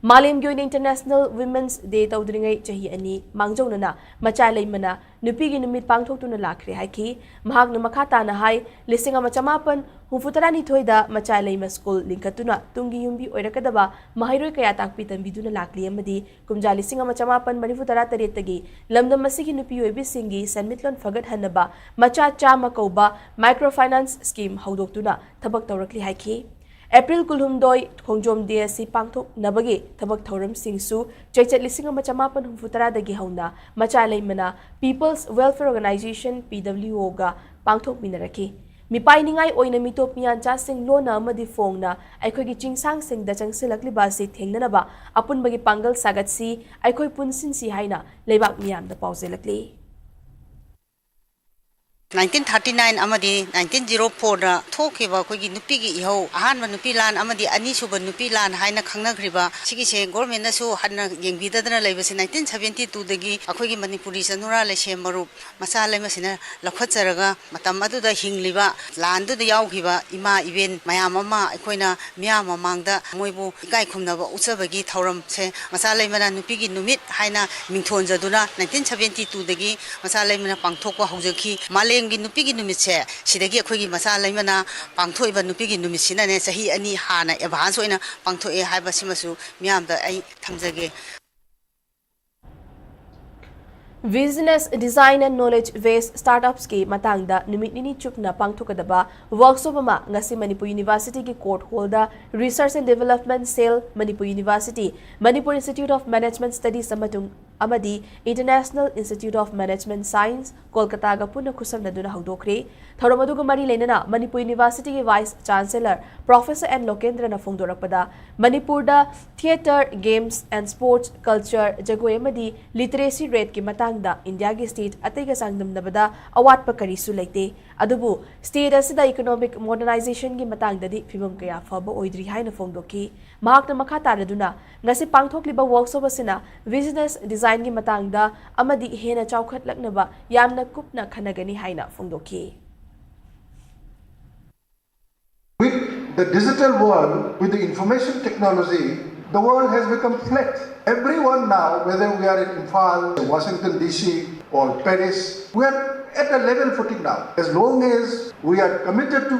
ꯃꯥꯂꯦꯝꯒꯤ ꯑꯣꯏꯅ International Women's Day ꯇꯧꯗ꯭ꯔꯤꯉꯩ ꯆꯍꯤ ꯑꯅꯤ ꯃꯥꯡꯖꯧꯅꯅ ꯃꯆꯥꯂꯩꯃꯅ ꯅꯨꯄꯤꯒꯤ ꯅꯨꯃꯤꯠ ꯄꯥꯡꯊꯣꯛꯇꯨꯅ ꯂꯥꯛꯈ꯭ꯔꯦ ꯍꯥꯏꯈꯤ꯫ ꯃꯍꯥꯛꯅ ꯃꯈꯥ ꯇꯥꯅ ꯍꯥꯏ, ꯂꯤꯁꯤꯡ ꯑꯃ ꯆꯃꯥꯄꯟ ꯍꯨꯝꯐꯨ ꯇꯔꯥꯅꯤꯊꯣꯏꯗ ꯃꯆꯥꯂꯩꯃ ꯁ꯭ꯀꯨꯜ ꯂꯤꯡꯈꯠꯇꯨꯅ ꯇꯨꯡꯒꯤ ꯌꯨꯝꯕꯤ ꯑꯣꯏꯔꯛꯀꯗꯕ ꯃꯍꯩꯔꯣꯏ ꯀꯌꯥ ꯇꯥꯛꯄꯤ ꯇꯝꯕꯤꯗꯨꯅ ꯂꯥꯛꯂꯤ ꯑꯃꯗꯤ ꯀꯨꯝꯖꯥ ꯂꯤꯁꯤꯡ ꯑꯃ ꯆꯃꯥꯄꯟ ꯃꯔꯤꯐꯨ ꯇꯔꯥ ꯇꯔꯦꯠꯇꯒꯤ ꯂꯝꯗꯝ ꯑꯁꯤꯒꯤ ꯅꯨꯄꯤ ꯑꯣꯏꯕꯤꯁꯤꯡꯒꯤ ꯁꯦꯟꯃꯤꯠꯂꯣꯟ ꯐꯒꯠꯍꯟꯅꯕ ꯃꯆꯥ ꯆꯥꯝꯃ ꯀꯧꯕ microfinance scheme ꯍꯧꯗꯣꯛꯇꯨꯅ ꯊꯕꯛ ꯇꯧꯔꯛꯂꯤ ꯍꯥꯏꯈꯤ꯫ April ꯀꯨꯟꯍꯨꯝꯗꯣꯏ ꯈꯣꯡꯖꯣꯝ Day ꯑꯁꯤ ꯄꯥꯡꯊꯣꯛꯅꯕꯒꯤ ꯊꯕꯛ ꯊꯧꯔꯝꯁꯤꯡꯁꯨ ꯆꯩꯆꯠ ꯂꯤꯁꯤꯡ ꯑꯃ ꯆꯃꯥꯄꯟ ꯍꯨꯝꯐꯨ ꯇꯔꯥꯗꯒꯤ ꯍꯧꯅ ꯃꯆꯥꯂꯩꯃꯅ People's Welfare Organisation, PWOꯒ ꯄꯥꯡꯊꯣꯛꯃꯤꯟꯅꯔꯛꯈꯤ꯫ ꯃꯤꯄꯥꯏꯅꯤꯡꯉꯥꯏ ꯑꯣꯏꯅ ꯃꯤꯇꯣꯞ ꯃꯤꯌꯥꯟꯆꯥꯁꯤꯡ ꯂꯣꯟꯅ ꯑꯃꯗꯤ ꯐꯣꯡꯅ ꯑꯩꯈꯣꯏꯒꯤ ꯆꯤꯡꯁꯥꯡꯁꯤꯡꯗ ꯆꯪꯁꯤꯜꯂꯛꯂꯤꯕ ꯑꯁꯤ ꯊꯦꯡꯅꯅꯕ ꯑꯄꯨꯟꯕꯒꯤ ꯄꯥꯡꯒꯜ ꯁꯥꯒꯠꯁꯤ, ꯑꯩꯈꯣꯏ ꯄꯨꯟꯁꯤꯟꯁꯤ ꯍꯥꯏꯅ ꯂꯩꯕꯥꯛ ꯃꯤꯌꯥꯝꯗ ꯄꯥꯎꯖꯦꯜꯂꯛꯂꯤ꯫ ꯅꯥꯏꯟꯇꯤꯟ ꯊꯥꯔꯇꯤ ꯅꯥꯏꯟ ꯑꯃꯗꯤ ꯅꯥꯏꯟꯇꯤꯟ ꯖꯤꯔꯣ ꯐꯣꯔꯗ ꯊꯣꯛꯈꯤꯕ ꯑꯩꯈꯣꯏꯒꯤ ꯅꯨꯄꯤꯒꯤ ꯏꯍꯧ, ꯑꯍꯥꯟꯕ ꯅꯨꯄꯤ ꯂꯥꯟ ꯑꯃꯗꯤ ꯑꯅꯤꯁꯨꯕ ꯅꯨꯄꯤ ꯂꯥꯟ ꯍꯥꯏꯅ ꯈꯪꯅꯈ꯭ꯔꯤꯕ, ꯁꯤꯒꯤꯁꯦ ꯒꯣꯔꯃꯦꯟꯅꯁꯨ ꯍꯟꯅ ꯌꯦꯡꯕꯤꯗꯗꯅ ꯂꯩꯕꯁꯦ ꯅꯥꯏꯟꯇꯤꯟ ꯁꯚꯦꯟꯇꯤ ꯇꯨꯗꯒꯤ ꯑꯩꯈꯣꯏꯒꯤ ꯃꯅꯤꯄꯨꯔꯤ ꯆꯅꯨꯔꯥ ꯂꯩꯁꯦꯝ ꯃꯔꯨꯞ ꯃꯆꯥ ꯂꯩꯃꯁꯤꯅ ꯂꯧꯈꯠꯆꯔꯒ, ꯃꯇꯝ ꯑꯗꯨꯗ ꯍꯤꯡꯂꯤꯕ, ꯂꯥꯟꯗꯨꯗ ꯌꯥꯎꯈꯤꯕ ꯏꯃꯥ ꯏꯕꯦꯟ ꯃꯌꯥꯝ ꯑꯃ ꯑꯩꯈꯣꯏꯅ ꯃꯤꯌꯥꯝ ꯃꯃꯥꯡꯗ ꯃꯣꯏꯕꯨ ꯏꯀꯥꯏ ꯈꯨꯝꯅꯕ ꯎꯠꯆꯕꯒꯤ ꯊꯧꯔꯝꯁꯦ ꯃꯆꯥ ꯂꯩꯃꯅ ꯅꯨꯄꯤꯒꯤ ꯅꯨꯃꯤꯠ ꯍꯥꯏꯅ ꯃꯤꯡꯊꯣꯟꯖꯗꯨꯅ ꯅꯥꯏꯟꯇꯤꯟ ꯁꯚꯦꯟꯇꯤ ꯇꯨꯗꯒꯤ ꯃꯆꯥ ꯂꯩꯃꯅ ꯄꯥꯡꯊꯣꯛꯄ ꯍꯧꯖꯈꯤ꯫ ꯃꯥꯂꯦꯝꯒꯤ ꯅꯨꯄꯤꯒꯤ ꯅꯨꯃꯤꯠꯁꯦ ꯁꯤꯗꯒꯤ ꯑꯩꯈꯣꯏꯒꯤ ꯃꯆꯥ ꯂꯩꯃꯅ ꯄꯥꯡꯊꯣꯛꯏꯕ ꯅꯨꯄꯤꯒꯤ ꯅꯨꯃꯤꯠꯁꯤꯅꯅꯦ ꯆꯍꯤ ꯑꯅꯤ ꯍꯥꯟꯅ advance ꯑꯣꯏꯅ ꯄꯥꯡꯊꯣꯛꯑꯦ ꯍꯥꯏꯕꯁꯤꯃꯁꯨ ꯃꯤꯌꯥꯝꯗ ꯑꯩ ꯊꯝꯖꯒꯦ꯫ Business Design and Knowledge Based Startupsꯀꯤ ꯃꯇꯥꯡꯗ ꯅꯨꯃꯤꯠ ꯅꯤꯅꯤ ꯆꯨꯞꯅ ꯄꯥꯡꯊꯣꯛꯀꯗꯕ workshop ꯑꯃ ꯉꯁꯤ Manipur Universityꯒꯤ court hallꯗ Research and Development Cell, Manipur University, Manipur Institute of Management Studies ꯑꯃꯁꯨꯡ ꯑꯃꯗꯤ International Institute of Management Science, ꯀꯣꯜꯀꯇꯥꯒ ꯄꯨꯟꯅ ꯈꯨꯠꯁꯝꯅꯗꯨꯅ ꯍꯧꯗꯣꯛꯈ꯭ꯔꯦ꯫ ꯊꯧꯔꯝ ꯑꯗꯨꯒ ꯃꯔꯤ ꯂꯩꯅꯅ ꯃꯅꯤꯄꯨꯔ ꯌꯨꯅꯤꯚꯔꯁꯤꯇꯤꯒꯤ ꯚꯥꯏꯁ ꯆꯥꯟꯁꯦꯂꯔ ꯄ꯭ꯔꯣꯐꯦꯁꯔ ꯑꯦꯟ ꯂꯣꯀꯦꯟꯗ꯭ꯔꯅ ꯐꯣꯡꯗꯣꯔꯛꯄꯗ, ꯃꯅꯤꯄꯨꯔꯗ theatre, games and sports, culture, ꯖꯒꯣꯏ ꯑꯃꯗꯤ literacy rateꯀꯤ ꯃꯇꯥꯡꯗ ꯏꯟꯗꯤꯌꯥꯒꯤ state ꯑꯇꯩꯒ ꯆꯥꯡꯗꯝꯅꯕꯗ ꯑꯋꯥꯠꯄ ꯀꯔꯤꯁꯨ ꯂꯩꯇꯦ꯫ ꯑꯗꯨꯕꯨ state ꯑꯁꯤꯗ economic modernizationꯒꯤ ꯃꯇꯥꯡꯗꯗꯤ ꯐꯤꯕꯝ ꯀꯌꯥ ꯐꯕ ꯑꯣꯏꯗ꯭ꯔꯤ ꯍꯥꯏꯅ ꯐꯣꯡꯗꯣꯛꯈꯤ꯫ ꯃꯍꯥꯛꯅ ꯃꯈꯥ ꯇꯥꯔꯗꯨꯅ, ꯉꯁꯤ ꯄꯥꯡꯊꯣꯛꯂꯤꯕ workshop ꯑꯁꯤꯅ business designꯒꯤ ꯃꯇꯥꯡꯗ ꯑꯃꯗꯤ ꯍꯦꯟꯅ ꯆꯥꯎꯈꯠꯂꯛꯅꯕ ꯌꯥꯝꯅ ꯀꯨꯞꯅ ꯈꯟꯅꯒꯅꯤ ꯍꯥꯏꯅ ꯐꯣꯡꯗꯣꯛꯈꯤ꯫ With the digital world, with the information technology, the world has become flat. Everyone now, whether we are in Imphal, Washington D C, or Paris, we are at a level footing now. As long as we are committed to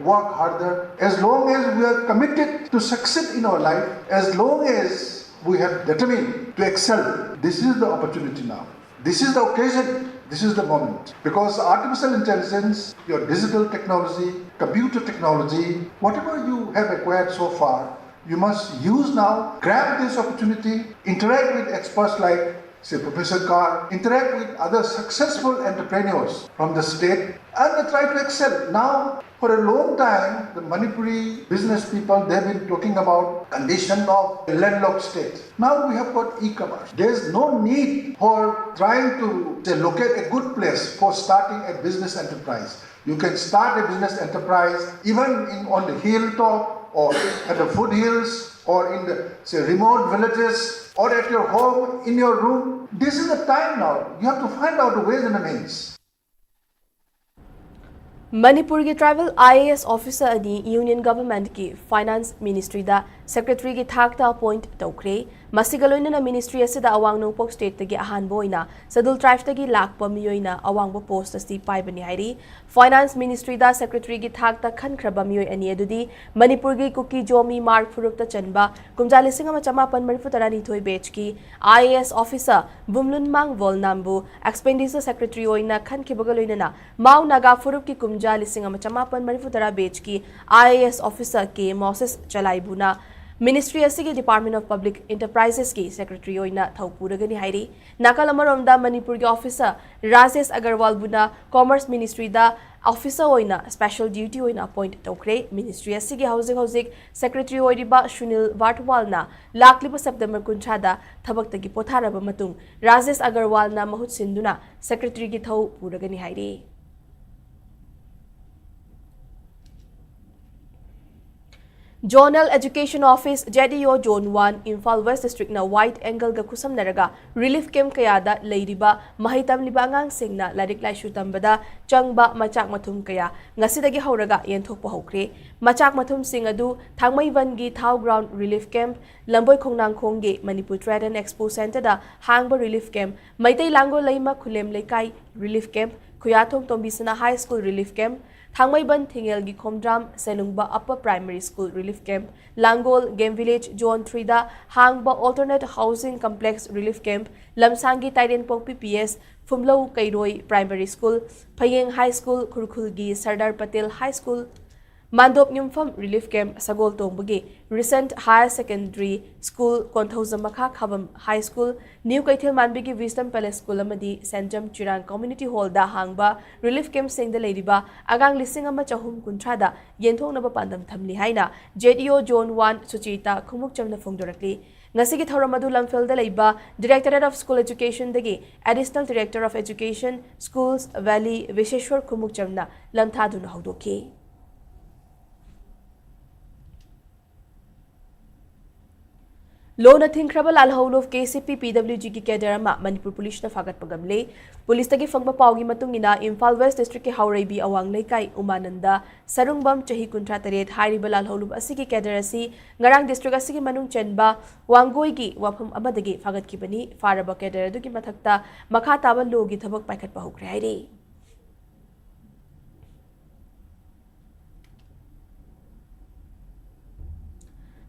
work harder, as long as we are committed to succeed in our life, as long as we have determined to excel, this is the opportunity now. This is the occasion, this is the moment. Because artificial intelligence, your digital technology, computer technology, whatever you have acquired so far, you must use now, grab this opportunity, interact with experts like, say, Professor Kar, interact with other successful entrepreneurs from the state, and they try to excel. Now, for a long time, the Manipuri business people, they've been talking about condition of a landlocked state. Now we have got e-commerce. There's no need for trying to, say, locate a good place for starting a business enterprise. You can start a business enterprise even in, on the hilltop or at the foothills or in the, say, remote villages or at your home, in your room. This is the time now. You have to find out the ways and the means. ꯃꯅꯤꯄꯨꯔꯒꯤ tribal IAS officer ꯑꯅꯤ Union Governmentꯀꯤ Finance Ministryꯗ Secretaryꯒꯤ ꯊꯥꯛꯇ appoint ꯇꯧꯈ꯭ꯔꯦ꯫ ꯃꯁꯤꯒ ꯂꯣꯏꯅꯅ ministry ꯑꯁꯤꯗ ꯑꯋꯥꯡ ꯅꯣꯡꯄꯣꯛ stateꯇꯒꯤ ꯑꯍꯥꯟꯕ ꯑꯣꯏꯅ Scheduled Tribeꯇꯒꯤ ꯂꯥꯛꯄ ꯃꯤꯑꯣꯏꯅ ꯑꯋꯥꯡꯕ post ꯑꯁꯤ ꯄꯥꯏꯕꯅꯤ ꯍꯥꯏꯔꯤ꯫ Finance Ministryꯗ Secretaryꯒꯤ ꯊꯥꯛꯇ ꯈꯟꯈ꯭ꯔꯕ ꯃꯤꯑꯣꯏ ꯑꯅꯤ ꯑꯗꯨꯗꯤ ꯃꯅꯤꯄꯨꯔꯒꯤ ꯀꯨꯀꯤ ꯖꯣꯃꯤ ꯃꯥꯔ ꯐꯨꯔꯨꯞꯇ ꯆꯟꯕ ꯀꯨꯝꯖꯥ ꯂꯤꯁꯤꯡ ꯑꯃ ꯆꯃꯥꯄꯟ ꯃꯔꯤꯐꯨ ꯇꯔꯥꯅꯤꯊꯣꯏ batchꯀꯤ IAS officer ꯕꯨꯝꯂꯨꯟꯃꯥꯡ ꯋꯣꯜꯅꯥꯝꯕꯨ Expenditure Secretary ꯑꯣꯏꯅ ꯈꯟꯈꯤꯕꯒ ꯂꯣꯏꯅꯅ ꯃꯥꯎ ꯅꯥꯒꯥ ꯐꯨꯔꯨꯞꯀꯤ ꯀꯨꯝꯖꯥ ꯂꯤꯁꯤꯡ ꯑꯃ ꯆꯃꯥꯄꯟ ꯃꯔꯤꯐꯨ ꯇꯔꯥ batchꯀꯤ IAS officer K Moses ꯆꯂꯥꯏꯕꯨꯅ Ministry ꯑꯁꯤꯒꯤ Department of Public Enterprises ꯀꯤ Secretary ꯑꯣꯏꯅ ꯊꯧ ꯄꯨꯔꯒꯅꯤ ꯍꯥꯏꯔꯤ꯫ ꯅꯥꯀꯜ ꯑꯃꯔꯣꯝꯗ ꯃꯅꯤꯄꯨꯔꯒꯤ officer ꯔꯥꯖꯦꯁ ꯑꯒꯔꯋꯥꯜꯕꯨꯅ Commerce Ministry ꯗ officer ꯑꯣꯏꯅ special duty ꯑꯣꯏꯅ appoint ꯇꯧꯈ꯭ꯔꯦ꯫ Ministry ꯑꯁꯤꯒꯤ ꯍꯧꯖꯤꯛ ꯍꯧꯖꯤꯛ Secretary ꯑꯣꯏꯔꯤꯕ ꯁꯨꯅꯤꯜ ꯚꯥꯔꯠꯋꯥꯜꯅ ꯂꯥꯛꯂꯤꯕ September ꯀꯨꯟꯊ꯭ꯔꯥꯗ ꯊꯕꯛꯇꯒꯤ ꯄꯣꯊꯥꯔꯕ ꯃꯇꯨꯡ ꯔꯥꯖꯦꯁ ꯑꯒꯔꯋꯥꯜꯅ ꯃꯍꯨꯠ ꯁꯤꯟꯗꯨꯅ Secretary ꯒꯤ ꯊꯧ ꯄꯨꯔꯒꯅꯤ ꯍꯥꯏꯔꯤ꯫ Zonal Education Office, Z E O Zone one, Imphal West District ꯅ wide angle ꯒ ꯈꯨꯠꯁꯝꯅꯔꯒ relief camp ꯀꯌꯥꯗ ꯂꯩꯔꯤꯕ ꯃꯍꯩ ꯇꯝꯂꯤꯕ ꯑꯉꯥꯡꯁꯤꯡꯅ ꯂꯥꯏꯔꯤꯛ ꯂꯥꯏꯁꯨ ꯇꯝꯕꯗ ꯆꯪꯕ ꯃꯆꯥꯛ ꯃꯊꯨꯝ ꯀꯌꯥ ꯉꯁꯤꯗꯒꯤ ꯍꯧꯔꯒ ꯌꯦꯟꯊꯣꯛꯄ ꯍꯧꯈ꯭ꯔꯦ꯫ ꯃꯆꯥꯛ ꯃꯊꯨꯝꯁꯤꯡ ꯑꯗꯨ ꯊꯥꯡꯃꯩꯕꯟꯒꯤ ꯊꯥꯎ ground relief camp, ꯂꯝꯕꯣꯏ ꯈꯣꯡꯅꯥꯡꯈꯣꯡꯒꯤ Manipur Trade and Expo Center ꯗ ꯍꯥꯡꯕ relief camp, ꯃꯩꯇꯩ ꯂꯥꯡꯒꯣꯜ ꯂꯩꯃ ꯈꯨꯂꯦꯝ ꯂꯩꯀꯥꯏ relief camp, ꯈꯨꯌꯥꯊꯣꯡ ꯇꯣꯝꯕꯤꯁꯅꯥ High School relief camp, ꯊꯥꯡꯃꯩꯕꯟ ꯊꯤꯡꯉꯦꯜꯒꯤ Khomdram ꯁꯦꯂꯨꯡꯕ Upper Primary School relief camp, ꯂꯥꯡꯒꯣꯜ Game Village Zone three ꯗ ꯍꯥꯡꯕ Alternate Housing Complex relief camp, ꯂꯝꯁꯥꯡꯒꯤ ꯇꯥꯏꯔꯦꯟꯄꯣꯛꯄꯤ P S, ꯐꯨꯝꯂꯧ ꯀꯩꯔꯣꯏ Primary School, ꯐꯌꯦꯡ High School, ꯈꯨꯔꯈꯨꯜꯒꯤ Sardar Patel High School, ꯃꯥꯟꯗꯣꯞ ꯌꯨꯝꯐꯝ relief camp, ꯁꯒꯣꯜ ꯇꯣꯡꯕꯒꯤ Crescent Higher Secondary School, Konthoujam ꯃꯈꯥ ꯈꯥꯕꯝ High School, New ꯀꯩꯊꯦꯜ ꯃꯥꯟꯕꯤꯒꯤ Wisdom Palace School ꯑꯃꯗꯤ ꯁꯦꯟꯖꯝ ꯆꯤꯔꯥꯡ Community Hall ꯗ ꯍꯥꯡꯕ relief camp ꯁꯤꯡꯗ ꯂꯩꯔꯤꯕ ꯑꯉꯥꯡ ꯂꯤꯁꯤꯡ ꯑꯃ ꯆꯍꯨꯝ ꯀꯨꯟꯊ꯭ꯔꯥꯗ ꯌꯦꯟꯊꯣꯛꯅꯕ ꯄꯥꯟꯗꯝ ꯊꯝꯂꯤ ꯍꯥꯏꯅ Z E O Zone one Sucheta ꯈꯨꯃꯨꯛꯆꯝꯅ ꯐꯣꯡꯗꯣꯔꯛꯂꯤ꯫ ꯉꯁꯤꯒꯤ ꯊꯧꯔꯝ ꯑꯗꯨ ꯂꯝꯐꯦꯜꯗ ꯂꯩꯕ Directorate of School Education ꯗꯒꯤ Additional Director of Education, Schools, Valley ꯚꯤꯁꯦꯁ꯭ꯋꯔ ꯈꯨꯃꯨꯛꯆꯝꯅ ꯂꯝꯊꯥꯗꯨꯅ ꯍꯧꯗꯣꯛꯈꯤ꯫ ꯂꯣꯅ ꯊꯤꯡꯈ꯭ꯔꯕ ꯂꯥꯜꯍꯧꯂꯨꯞ K C P P W G ꯒꯤ cadre ꯑꯃ ꯃꯅꯤꯄꯨꯔ ꯄꯨꯂꯤꯁꯅ ꯐꯥꯒꯠꯄ ꯉꯝꯂꯦ꯫ ꯄꯨꯂꯤꯁꯇꯒꯤ ꯐꯪꯕ ꯄꯥꯎꯒꯤ ꯃꯇꯨꯡ ꯏꯟꯅ, ꯏꯝꯐꯥꯜ West District ꯀꯤ ꯍꯥꯎꯔꯩꯕꯤ ꯑꯋꯥꯡ ꯂꯩꯀꯥꯏ ꯎꯃꯥꯅꯟꯗ ꯁꯔꯨꯡꯕꯝ, ꯆꯍꯤ ꯀꯨꯟꯊ꯭ꯔꯥ ꯇꯔꯦꯠ ꯍꯥꯏꯔꯤꯕ ꯂꯥꯜꯍꯧꯂꯨꯞ ꯑꯁꯤꯒꯤ cadre ꯑꯁꯤ ꯉꯔꯥꯡ district ꯑꯁꯤꯒꯤ ꯃꯅꯨꯡ ꯆꯟꯕ ꯋꯥꯡꯒꯣꯏꯒꯤ ꯋꯥꯐꯝ ꯑꯃꯗꯒꯤ ꯐꯥꯒꯠꯈꯤꯕꯅꯤ꯫ ꯐꯥꯔꯕ cadre ꯑꯗꯨꯒꯤ ꯃꯊꯛꯇ ꯃꯈꯥ ꯇꯥꯕ ꯂꯣꯒꯤ ꯊꯕꯛ ꯄꯥꯏꯈꯠꯄ ꯍꯧꯈ꯭ꯔꯦ ꯍꯥꯏꯔꯤ꯫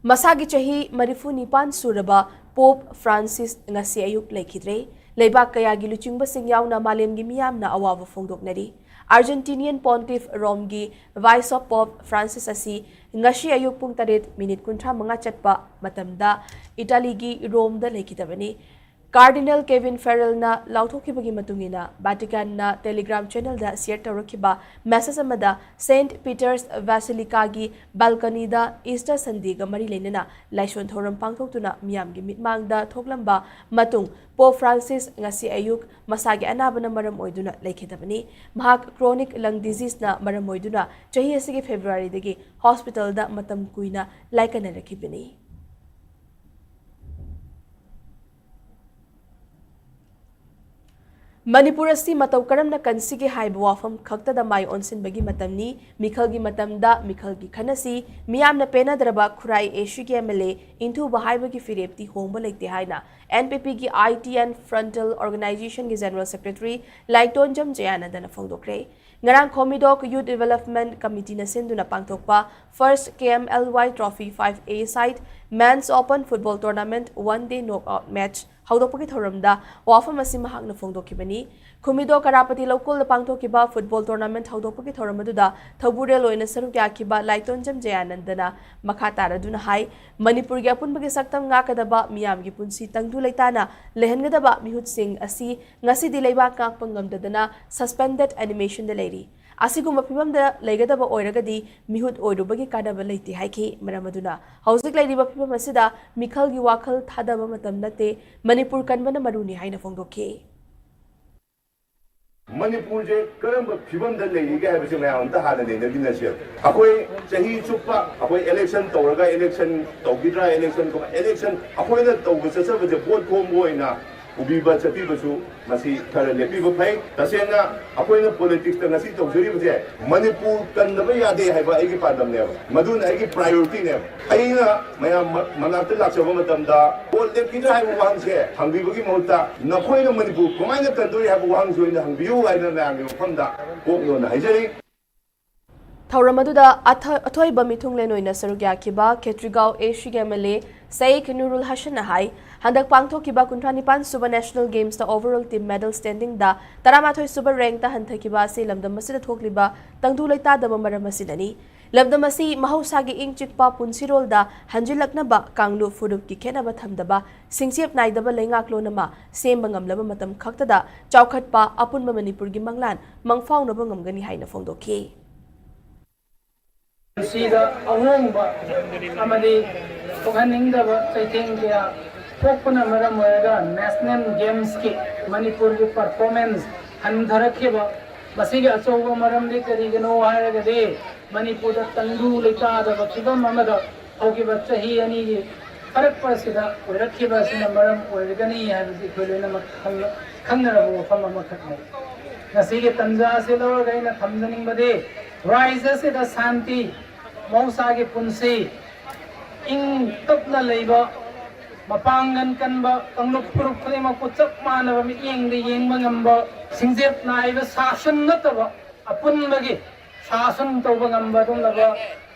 ꯃꯁꯥꯒꯤ ꯆꯍꯤ ꯃꯔꯤꯐꯨ ꯅꯤꯄꯥꯟ ꯁꯨꯔꯕ ꯄꯣꯞ ꯐ꯭ꯔꯥꯟꯁꯤꯁ ꯉꯁꯤ ꯑꯌꯨꯛ ꯂꯩꯈꯤꯗ꯭ꯔꯦ꯫ ꯂꯩꯕꯥꯛ ꯀꯌꯥꯒꯤ ꯂꯨꯆꯤꯡꯕꯁꯤꯡ ꯌꯥꯎꯅ ꯃꯥꯂꯦꯝꯒꯤ ꯃꯤꯌꯥꯝꯅ ꯑꯋꯥꯕ ꯐꯣꯡꯗꯣꯛꯅꯔꯤ꯫ Argentinian Pontiff Romeꯒꯤ Vice of Pope Francis ꯑꯁꯤ ꯉꯁꯤ ꯑꯌꯨꯛ ꯄꯨꯡ ꯇꯔꯦꯠ ꯃꯤꯅꯤꯠ ꯀꯨꯟꯊ꯭ꯔꯥ ꯃꯉꯥ ꯆꯠꯄ ꯃꯇꯝꯗ ꯏꯇꯥꯂꯤꯒꯤ ꯔꯣꯝꯗ ꯂꯩꯈꯤꯗꯕꯅꯤ꯫ Cardinal Kevin Farrellꯅ ꯂꯥꯎꯊꯣꯛꯈꯤꯕꯒꯤ ꯃꯇꯨꯡ ꯏꯟꯅ, Vaticanꯅ Telegram channelꯗ share ꯇꯧꯔꯛꯈꯤꯕ message ꯑꯃꯗ, Saint Peter's Basilicaꯒꯤ balconyꯗ Easter Sundayꯒ ꯃꯔꯤ ꯂꯩꯅꯅ ꯂꯥꯏꯁꯣꯟ ꯊꯧꯔꯝ ꯄꯥꯡꯊꯣꯛꯇꯨꯅ ꯃꯤꯌꯥꯝꯒꯤ ꯃꯤꯠꯃꯥꯡꯗ ꯊꯣꯛꯂꯝꯕ ꯃꯇꯨꯡ, Pope Francis ꯉꯁꯤ ꯑꯌꯨꯛ ꯃꯁꯥꯒꯤ ꯑꯅꯥꯕꯅ ꯃꯔꯝ ꯑꯣꯏꯗꯨꯅ ꯂꯩꯈꯤꯗꯕꯅꯤ꯫ ꯃꯍꯥꯛ chronic lung diseaseꯅ ꯃꯔꯝ ꯑꯣꯏꯗꯨꯅ ꯆꯍꯤ ꯑꯁꯤꯒꯤ Februaryꯗꯒꯤ hospitalꯗ ꯃꯇꯝ ꯀꯨꯏꯅ ꯂꯥꯏꯀꯠꯅꯔꯛꯈꯤꯕꯅꯤ꯫ ꯃꯅꯤꯄꯨꯔ ꯑꯁꯤ ꯃꯇꯧ ꯀꯔꯝꯅ ꯀꯟꯁꯤꯒꯦ ꯍꯥꯏꯕ ꯋꯥꯐꯝ ꯈꯛꯇꯗ ꯃꯥꯏ ꯑꯣꯟꯁꯤꯟꯕꯒꯤ ꯃꯇꯝꯅꯤ꯫ ꯃꯤꯈꯜꯒꯤ ꯃꯇꯝꯗ ꯃꯤꯈꯜꯒꯤ ꯈꯟꯅꯁꯤ꯫ ꯃꯤꯌꯥꯝꯅ ꯄꯦꯟꯅꯗ꯭ꯔꯕ ꯈꯨꯔꯥꯏ ꯑꯦꯁꯤꯒꯤ MLA ꯏꯟꯊꯨꯕ ꯍꯥꯏꯕꯒꯤ ꯐꯤꯔꯦꯞꯇꯤ ꯍꯣꯡꯕ ꯂꯩꯇꯦ ꯍꯥꯏꯅ NPPꯒꯤ IT and Frontal Organizationꯒꯤ General Secretary ꯂꯥꯏꯇꯣꯟꯖꯝ ꯖꯌꯥꯅꯟꯗꯅ ꯐꯣꯡꯗꯣꯛꯈ꯭ꯔꯦ꯫ ꯉꯔꯥꯡ ꯈꯣꯃꯤꯗꯣꯛ Youth Development Committeeꯅ ꯁꯤꯟꯗꯨꯅ ꯄꯥꯡꯊꯣꯛꯄ First KMLY Trophy five A side Men's Open Football Tournament one day knockout match ꯍꯧꯗꯣꯛꯄꯒꯤ ꯊꯧꯔꯝꯗ ꯋꯥꯐꯝ ꯑꯁꯤ ꯃꯍꯥꯛꯅ ꯐꯣꯡꯗꯣꯛꯈꯤꯕꯅꯤ꯫ ꯈꯨꯃꯤꯗꯣ ꯀꯔꯥꯄꯇꯤ ꯂꯧꯀꯣꯜꯗ ꯄꯥꯡꯊꯣꯛꯈꯤꯕ football tournament ꯍꯧꯗꯣꯛꯄꯒꯤ ꯊꯧꯔꯝ ꯑꯗꯨꯗ ꯊꯧꯕꯨꯔꯦꯜ ꯑꯣꯏꯅ ꯁꯔꯨꯛ ꯌꯥꯈꯤꯕ ꯂꯥꯏꯇꯣꯟꯖꯝ ꯖꯌꯥꯅꯟꯗꯅ ꯃꯈꯥ ꯇꯥꯔꯗꯨꯅ ꯍꯥꯏ, ꯃꯅꯤꯄꯨꯔꯒꯤ ꯑꯄꯨꯟꯕꯒꯤ ꯁꯛꯇꯝ ꯉꯥꯛꯀꯗꯕ, ꯃꯤꯌꯥꯝꯒꯤ ꯄꯨꯟꯁꯤ ꯇꯪꯗꯨ ꯂꯩꯇꯥꯅ ꯂꯩꯍꯟꯒꯗꯕ ꯃꯤꯍꯨꯠꯁꯤꯡ ꯑꯁꯤ ꯉꯁꯤꯗꯤ ꯂꯩꯕꯥꯛ ꯉꯥꯛꯄ ꯉꯝꯗꯗꯅ suspended animationꯗ ꯂꯩꯔꯤ꯫ ꯑꯁꯤꯒꯨꯝꯕ ꯐꯤꯕꯝꯗ ꯂꯩꯒꯗꯕ ꯑꯣꯏꯔꯒꯗꯤ ꯃꯤꯍꯨꯠ ꯑꯣꯏꯔꯨꯕꯒꯤ ꯀꯥꯟꯅꯕ ꯂꯩꯇꯦ ꯍꯥꯏꯈꯤ꯫ ꯃꯔꯝ ꯑꯗꯨꯅ ꯍꯧꯖꯤꯛ ꯂꯩꯔꯤꯕ ꯐꯤꯕꯝ ꯑꯁꯤꯗ ꯃꯤꯈꯜꯒꯤ ꯋꯥꯈꯜ ꯊꯥꯗꯕ ꯃꯇꯝ ꯅꯠꯇꯦ꯫ ꯃꯅꯤꯄꯨꯔ ꯀꯟꯕꯅ ꯃꯔꯨꯅꯤ ꯍꯥꯏꯅ ꯐꯣꯡꯗꯣꯛꯈꯤ꯫ ꯃꯅꯤꯄꯨꯔꯁꯦ ꯀꯔꯝꯕ ꯐꯤꯕꯝꯗ ꯂꯩꯔꯤꯒꯦ ꯍꯥꯏꯕꯁꯦ ꯃꯌꯥꯝ ꯑꯝꯇ ꯍꯥꯟꯅ ꯅꯩꯅꯃꯤꯟꯅꯁꯦ꯫ ꯑꯩꯈꯣꯏ ꯆꯍꯤ ꯆꯨꯞꯄ ꯑꯩꯈꯣꯏ election ꯇꯧꯔꯒ, election ꯇꯧꯈꯤꯗ꯭ꯔꯥ, election ꯀꯃꯥꯏ-, election ꯑꯩꯈꯣꯏꯅ ꯇꯧꯕ ꯆꯠꯆꯕꯁꯦ, ꯚꯣꯠ ꯈꯣꯝꯕ ꯑꯣꯏꯅ ꯎꯕꯤꯕ ꯆꯠꯄꯤꯕꯁꯨ ꯃꯁꯤ ꯈꯔ ꯂꯦꯞꯄꯤꯕ ꯐꯩ꯫ ꯇꯁꯦꯡꯅ ꯑꯩꯈꯣꯏꯅ politicsꯇ ꯉꯁꯤ ꯇꯧꯖꯔꯤꯕꯁꯦ ꯃꯅꯤꯄꯨꯔ ꯀꯟꯗꯕ ꯌꯥꯗꯦ ꯍꯥꯏꯕ ꯑꯩꯒꯤ ꯄꯥꯟꯗꯝꯅꯦꯕ, ꯃꯗꯨꯅ ꯑꯩꯒꯤ priorityꯅꯦꯕ꯫ ꯑꯩꯅ ꯃꯌꯥꯝ ꯃ-, ꯃꯅꯥꯛꯇ ꯂꯥꯛꯆꯕ ꯃꯇꯝꯗ ꯚꯣꯠ ꯂꯦꯞꯈꯤꯗ꯭ꯔꯥ ꯍꯥꯏꯕ ꯋꯥꯍꯪꯁꯦ ꯍꯪꯕꯤꯕꯒꯤ ꯃꯍꯨꯠꯇ ꯅꯈꯣꯏꯅ ꯃꯅꯤꯄꯨꯔ ꯀꯃꯥꯏꯅ ꯀꯟꯗꯣꯔꯤ ꯍꯥꯏꯕ ꯋꯥꯍꯪꯁꯦ ꯑꯣꯏꯅ ꯍꯪꯕꯤꯌꯨ ꯍꯥꯏꯅ ꯃꯌꯥꯝꯒꯤ ꯃꯐꯝꯗ ꯀꯣꯛꯅꯣꯅ ꯍꯥꯏꯖꯔꯤ꯫ ꯊꯧꯔꯝ ꯑꯗꯨꯗ ꯑꯊ-, ꯑꯊꯣꯏꯕ ꯃꯤꯊꯨꯡꯂꯦꯟ ꯑꯣꯏꯅ ꯁꯔꯨꯛ ꯌꯥꯈꯤꯕ ꯈꯦꯇ꯭ꯔꯤꯒꯥꯎ ꯑꯦꯁꯤꯒꯤ MLA ꯁꯦꯈ ꯅꯨꯔꯨꯜ ꯍꯁꯟꯅ ꯍꯥꯏ, ꯍꯟꯗꯛ ꯄꯥꯡꯊꯣꯛꯈꯤꯕ ꯀꯨꯟꯊ꯭ꯔꯥ ꯅꯤꯄꯥꯟ ꯁꯨꯕ National Games ꯇ overall team medal standing ꯗ ꯇꯔꯥꯃꯥꯊꯣꯏ ꯁꯨꯕ rank ꯇ ꯍꯟꯊꯈꯤꯕ ꯑꯁꯤ ꯂꯝꯗꯝ ꯑꯁꯤꯗ ꯊꯣꯛꯂꯤꯕ ꯇꯪꯗꯨ ꯂꯩꯇꯥꯗꯕ ꯃꯔꯝ ꯑꯁꯤꯅꯅꯤ꯫ ꯂꯝꯗꯝ ꯑꯁꯤ ꯃꯍꯧꯁꯥꯒꯤ ꯏꯪ ꯆꯤꯛꯄ ꯄꯨꯟꯁꯤꯔꯣꯜꯗ ꯍꯟꯖꯤꯜꯂꯛꯅꯕ ꯀꯥꯡꯂꯨꯞ ꯐꯨꯔꯨꯞꯀꯤ ꯈꯦꯠꯅꯕ ꯊꯝꯗꯕ ꯁꯤꯡꯆꯦꯞ ꯅꯥꯏꯗꯕ ꯂꯩꯉꯥꯛꯂꯣꯟ ꯑꯃ ꯁꯦꯝꯕ ꯉꯝꯂꯕ ꯃꯇꯝ ꯈꯛꯇꯗ ꯆꯥꯎꯈꯠꯄ ꯑꯄꯨꯟꯕ ꯃꯅꯤꯄꯨꯔꯒꯤ ꯃꯪꯂꯥꯟ ꯃꯪꯐꯥꯎꯅꯕ ꯉꯝꯒꯅꯤ ꯍꯥꯏꯅ ꯐꯣꯡꯗꯣꯛꯈꯤ꯫ ꯄꯨꯟꯁꯤꯗ ꯑꯍꯣꯡꯕ ꯑꯃꯗꯤ ꯊꯣꯛꯍꯟꯅꯤꯡꯗꯕ ꯆꯩꯊꯦꯡ ꯀꯌꯥ ꯊꯣꯛꯄꯅ ꯃꯔꯝ ꯑꯣꯏꯔꯒ National Games ꯀꯤ ꯃꯅꯤꯄꯨꯔꯒꯤ performance ꯍꯟꯊꯔꯛꯈꯤꯕ꯫ ꯃꯁꯤꯒꯤ ꯑꯆꯧꯕ ꯃꯔꯝꯗꯤ ꯀꯔꯤꯒꯤꯅꯣ ꯍꯥꯏꯔꯒꯗꯤ, ꯃꯅꯤꯄꯨꯔꯗ ꯇꯪꯗꯨ ꯂꯩꯇꯥꯗꯕ ꯐꯤꯕꯝ ꯑꯃꯗ ꯍꯧꯈꯤꯕ ꯆꯍꯤ ꯑꯅꯤꯒꯤ ꯐꯔꯛꯄ ꯑꯁꯤꯗ ꯑꯣꯏꯔꯛꯈꯤꯕ ꯑꯁꯤꯅ ꯃꯔꯝ ꯑꯣꯏꯔꯒꯅꯤ ꯍꯥꯏꯕꯁꯤ ꯑꯩꯈꯣꯏ ꯂꯣꯏꯅꯃꯛ ꯈꯪꯅ-, ꯈꯪꯅꯔꯕ ꯋꯥꯐꯝ ꯑꯃꯈꯛꯅꯤ꯫ ꯉꯁꯤꯒꯤ ꯇꯟꯖꯥ ꯑꯁꯤ ꯂꯧꯔꯒ ꯑꯩꯅ ꯊꯝꯖꯅꯤꯡꯕꯗꯤ, ꯔꯥꯏꯖ ꯑꯁꯤꯗ ꯁꯥꯟꯇꯤ, ꯃꯍꯧꯁꯥꯒꯤ ꯄꯨꯟꯁꯤ, ꯏꯪ ꯇꯞꯅ ꯂꯩꯕ, ꯃꯄꯥꯡꯒꯜ ꯀꯟꯕ, ꯀꯥꯡꯂꯨꯞ ꯐꯨꯔꯨꯞ ꯈꯨꯗꯤꯡꯃꯛꯄꯨ ꯆꯞ ꯃꯥꯟꯅꯕ ꯃꯤꯠꯌꯦꯡꯗ ꯌꯦꯡꯕ ꯉꯝꯕ, ꯁꯤꯡꯆꯦꯞ ꯅꯥꯏꯕ ꯁꯥꯁꯟ ꯅꯠꯇꯕ ꯑꯄꯨꯟꯕꯒꯤ ꯁꯥꯁꯟ ꯇꯧꯕ ꯉꯝꯕ ꯑꯗꯨꯒꯨꯝꯂꯕ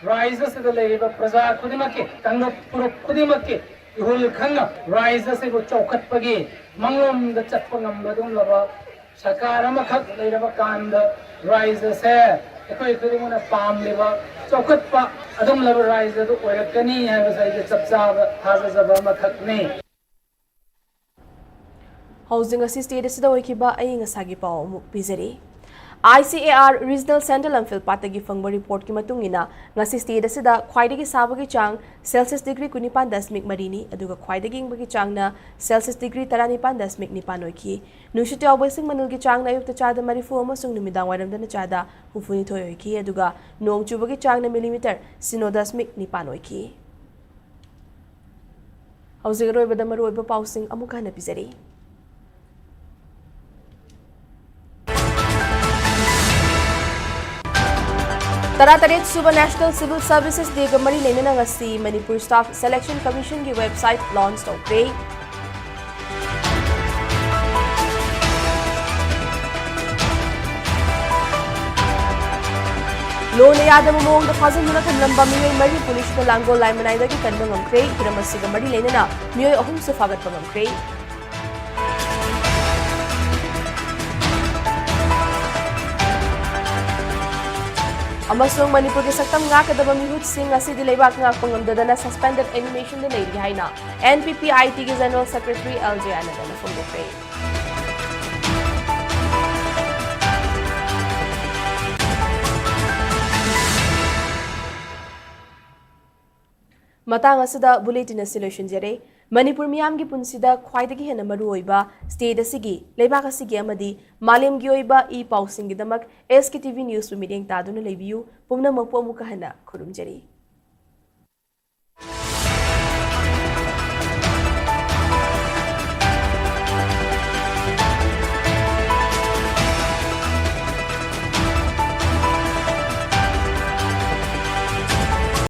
ꯔꯥꯏꯖ ꯑꯁꯤꯗ ꯂꯩꯔꯤꯕ ꯄ꯭ꯔꯖꯥ ꯈꯨꯗꯤꯡꯃꯛꯀꯤ, ꯀꯥꯡꯂꯨꯞ ꯐꯨꯔꯨꯞ ꯈꯨꯗꯤꯡꯃꯛꯀꯤ ꯏꯍꯨꯜ ꯈꯪꯅ ꯔꯥꯏꯖ ꯑꯁꯤꯕꯨ ꯆꯥꯎꯈꯠꯄꯒꯤ ꯃꯥꯡꯂꯣꯝꯗ ꯆꯠꯄ ꯉꯝꯕ ꯑꯗꯨꯒꯨꯝꯂꯕ ꯁꯔꯀꯥꯔ ꯑꯃꯈꯛ ꯂꯩꯔꯕ ꯀꯥꯟꯗ ꯔꯥꯏꯖ ꯑꯁꯦ ꯑꯩꯈꯣꯏ ꯈꯨꯗꯤꯡꯃꯛꯅ ꯄꯥꯝꯂꯤꯕ ꯆꯥꯎꯈꯠꯄ ꯑꯗꯨꯒꯨꯝꯂꯕ ꯔꯥꯏꯖ ꯑꯗꯨ ꯑꯣꯏꯔꯛꯀꯅꯤ ꯍꯥꯏꯕꯁꯦ ꯑꯩꯒꯤ ꯆꯞ ꯆꯥꯕ ꯊꯥꯖꯖꯕ ꯑꯃꯈꯛꯅꯤ꯫ ꯍꯧꯖꯤꯛ ꯉꯁꯤ state ꯑꯁꯤꯗ ꯑꯣꯏꯈꯤꯕ ꯑꯏꯪ ꯑꯁꯥꯒꯤ ꯄꯥꯎ ꯑꯃꯨꯛ ꯄꯤꯖꯔꯤ꯫ ICAR Regional Centre ꯂꯝꯐꯦꯜꯄꯥꯠꯇꯒꯤ ꯐꯪꯕ reportꯀꯤ ꯃꯇꯨꯡ ꯏꯟꯅ, ꯉꯁꯤ state ꯑꯁꯤꯗ ꯈ꯭ꯋꯥꯏꯗꯒꯤ ꯁꯥꯕꯒꯤ ꯆꯥꯡ Celsius degree ꯀꯨꯟꯅꯤꯄꯥꯟ ꯗꯁꯃꯤꯛ ꯃꯔꯤꯅꯤ, ꯑꯗꯨꯒ ꯈ꯭ꯋꯥꯏꯗꯒꯤ ꯏꯪꯕꯒꯤ ꯆꯥꯡꯅ Celsius degree ꯇꯔꯥꯅꯤꯄꯥꯟ ꯗꯁꯃꯤꯛ ꯅꯤꯄꯥꯟ ꯑꯣꯏꯈꯤ꯫ ꯅꯨꯡꯁꯤꯠ ꯌꯥꯎꯕ ꯏꯁꯤꯡ ꯃꯅꯤꯜꯒꯤ ꯆꯥꯡꯅ ꯑꯌꯨꯛꯇ ꯆꯥꯗ ꯃꯔꯤꯐꯨ ꯑꯃꯁꯨꯡ ꯅꯨꯃꯤꯗꯥꯡ ꯋꯥꯏꯔꯝꯗꯅ ꯆꯥꯗ ꯍꯨꯝꯐꯨꯅꯤꯊꯣꯏ ꯑꯣꯏꯈꯤ, ꯑꯗꯨꯒ ꯅꯣꯡ ꯆꯨꯕꯒꯤ ꯆꯥꯡꯅ millimetre ꯁꯤꯅꯣ ꯗꯁꯃꯤꯛ ꯅꯤꯄꯥꯟ ꯑꯣꯏꯈꯤ꯫ ꯍꯧꯖꯤꯛ ꯑꯔꯣꯏꯕꯗ ꯃꯔꯨꯑꯣꯏꯕ ꯄꯥꯎꯁꯤꯡ ꯑꯃꯨꯛ ꯍꯟꯅ ꯄꯤꯖꯔꯤ꯫ ꯇꯔꯥꯇꯔꯦꯠ ꯁꯨꯕ National Civil Services Dayꯒ ꯃꯔꯤ ꯂꯩꯅꯅ ꯉꯁꯤ Manipur Staff Selection Commissionꯒꯤ website launch ꯇꯧꯈ꯭ꯔꯦ꯫ ꯂꯣꯅ ꯌꯥꯗꯕ ꯃꯑꯣꯡꯗ ꯐꯥꯖꯤꯟꯗꯨꯅ ꯊꯝꯂꯝꯕ ꯃꯤꯑꯣꯏ ꯃꯔꯤ ꯄꯨꯂꯤꯁꯅ ꯂꯥꯡꯒꯣꯜ ꯂꯥꯏꯃꯅꯥꯏꯗꯒꯤ ꯀꯟꯕ ꯉꯝꯈ꯭ꯔꯦ꯫ ꯍꯤꯔꯝ ꯑꯁꯤꯒ ꯃꯔꯤ ꯂꯩꯅꯅ ꯃꯤꯑꯣꯏ ꯑꯍꯨꯝꯁꯨ ꯐꯥꯒꯠꯄ ꯉꯝꯈ꯭ꯔꯦ꯫ ꯑꯃꯁꯨꯡ ꯃꯅꯤꯄꯨꯔꯒꯤ ꯁꯛꯇꯝ ꯉꯥꯛꯀꯗꯕ ꯃꯤꯍꯨꯠꯁꯤꯡ ꯉꯁꯤꯗꯤ ꯂꯩꯕꯥꯛ ꯉꯥꯛꯄ ꯉꯝꯗꯗꯅ suspended animationꯗ ꯂꯩꯔꯤ ꯍꯥꯏꯅ N P P I Tꯒꯤ General Secretary L J ꯑꯅꯟꯗꯅ ꯐꯣꯡꯗꯣꯛꯈ꯭ꯔꯦ꯫ ꯃꯇꯥꯡ ꯑꯁꯤꯗ bulletin ꯑꯁꯤ ꯂꯣꯏꯁꯤꯟꯖꯔꯦ꯫ ꯃꯅꯤꯄꯨꯔ ꯃꯤꯌꯥꯝꯒꯤ ꯄꯨꯟꯁꯤꯗ ꯈ꯭ꯋꯥꯏꯗꯒꯤ ꯍꯦꯟꯅ ꯃꯔꯨꯑꯣꯏꯕ state ꯑꯁꯤꯒꯤ, ꯂꯩꯕꯥꯛ ꯑꯁꯤꯒꯤ ꯑꯃꯗꯤ ꯃꯥꯂꯦꯝꯒꯤ ꯑꯣꯏꯕ E ꯄꯥꯎꯁꯤꯡꯒꯤꯗꯃꯛ S K T V Newsꯕꯨ ꯃꯤꯠꯌꯦꯡ ꯇꯥꯗꯨꯅ ꯂꯩꯕꯤꯌꯨ꯫ ꯄꯨꯝꯅꯃꯛꯄꯨ ꯑꯃꯨꯛꯀ ꯍꯟꯅ ꯈꯨꯔꯨꯝꯖꯔꯤ꯫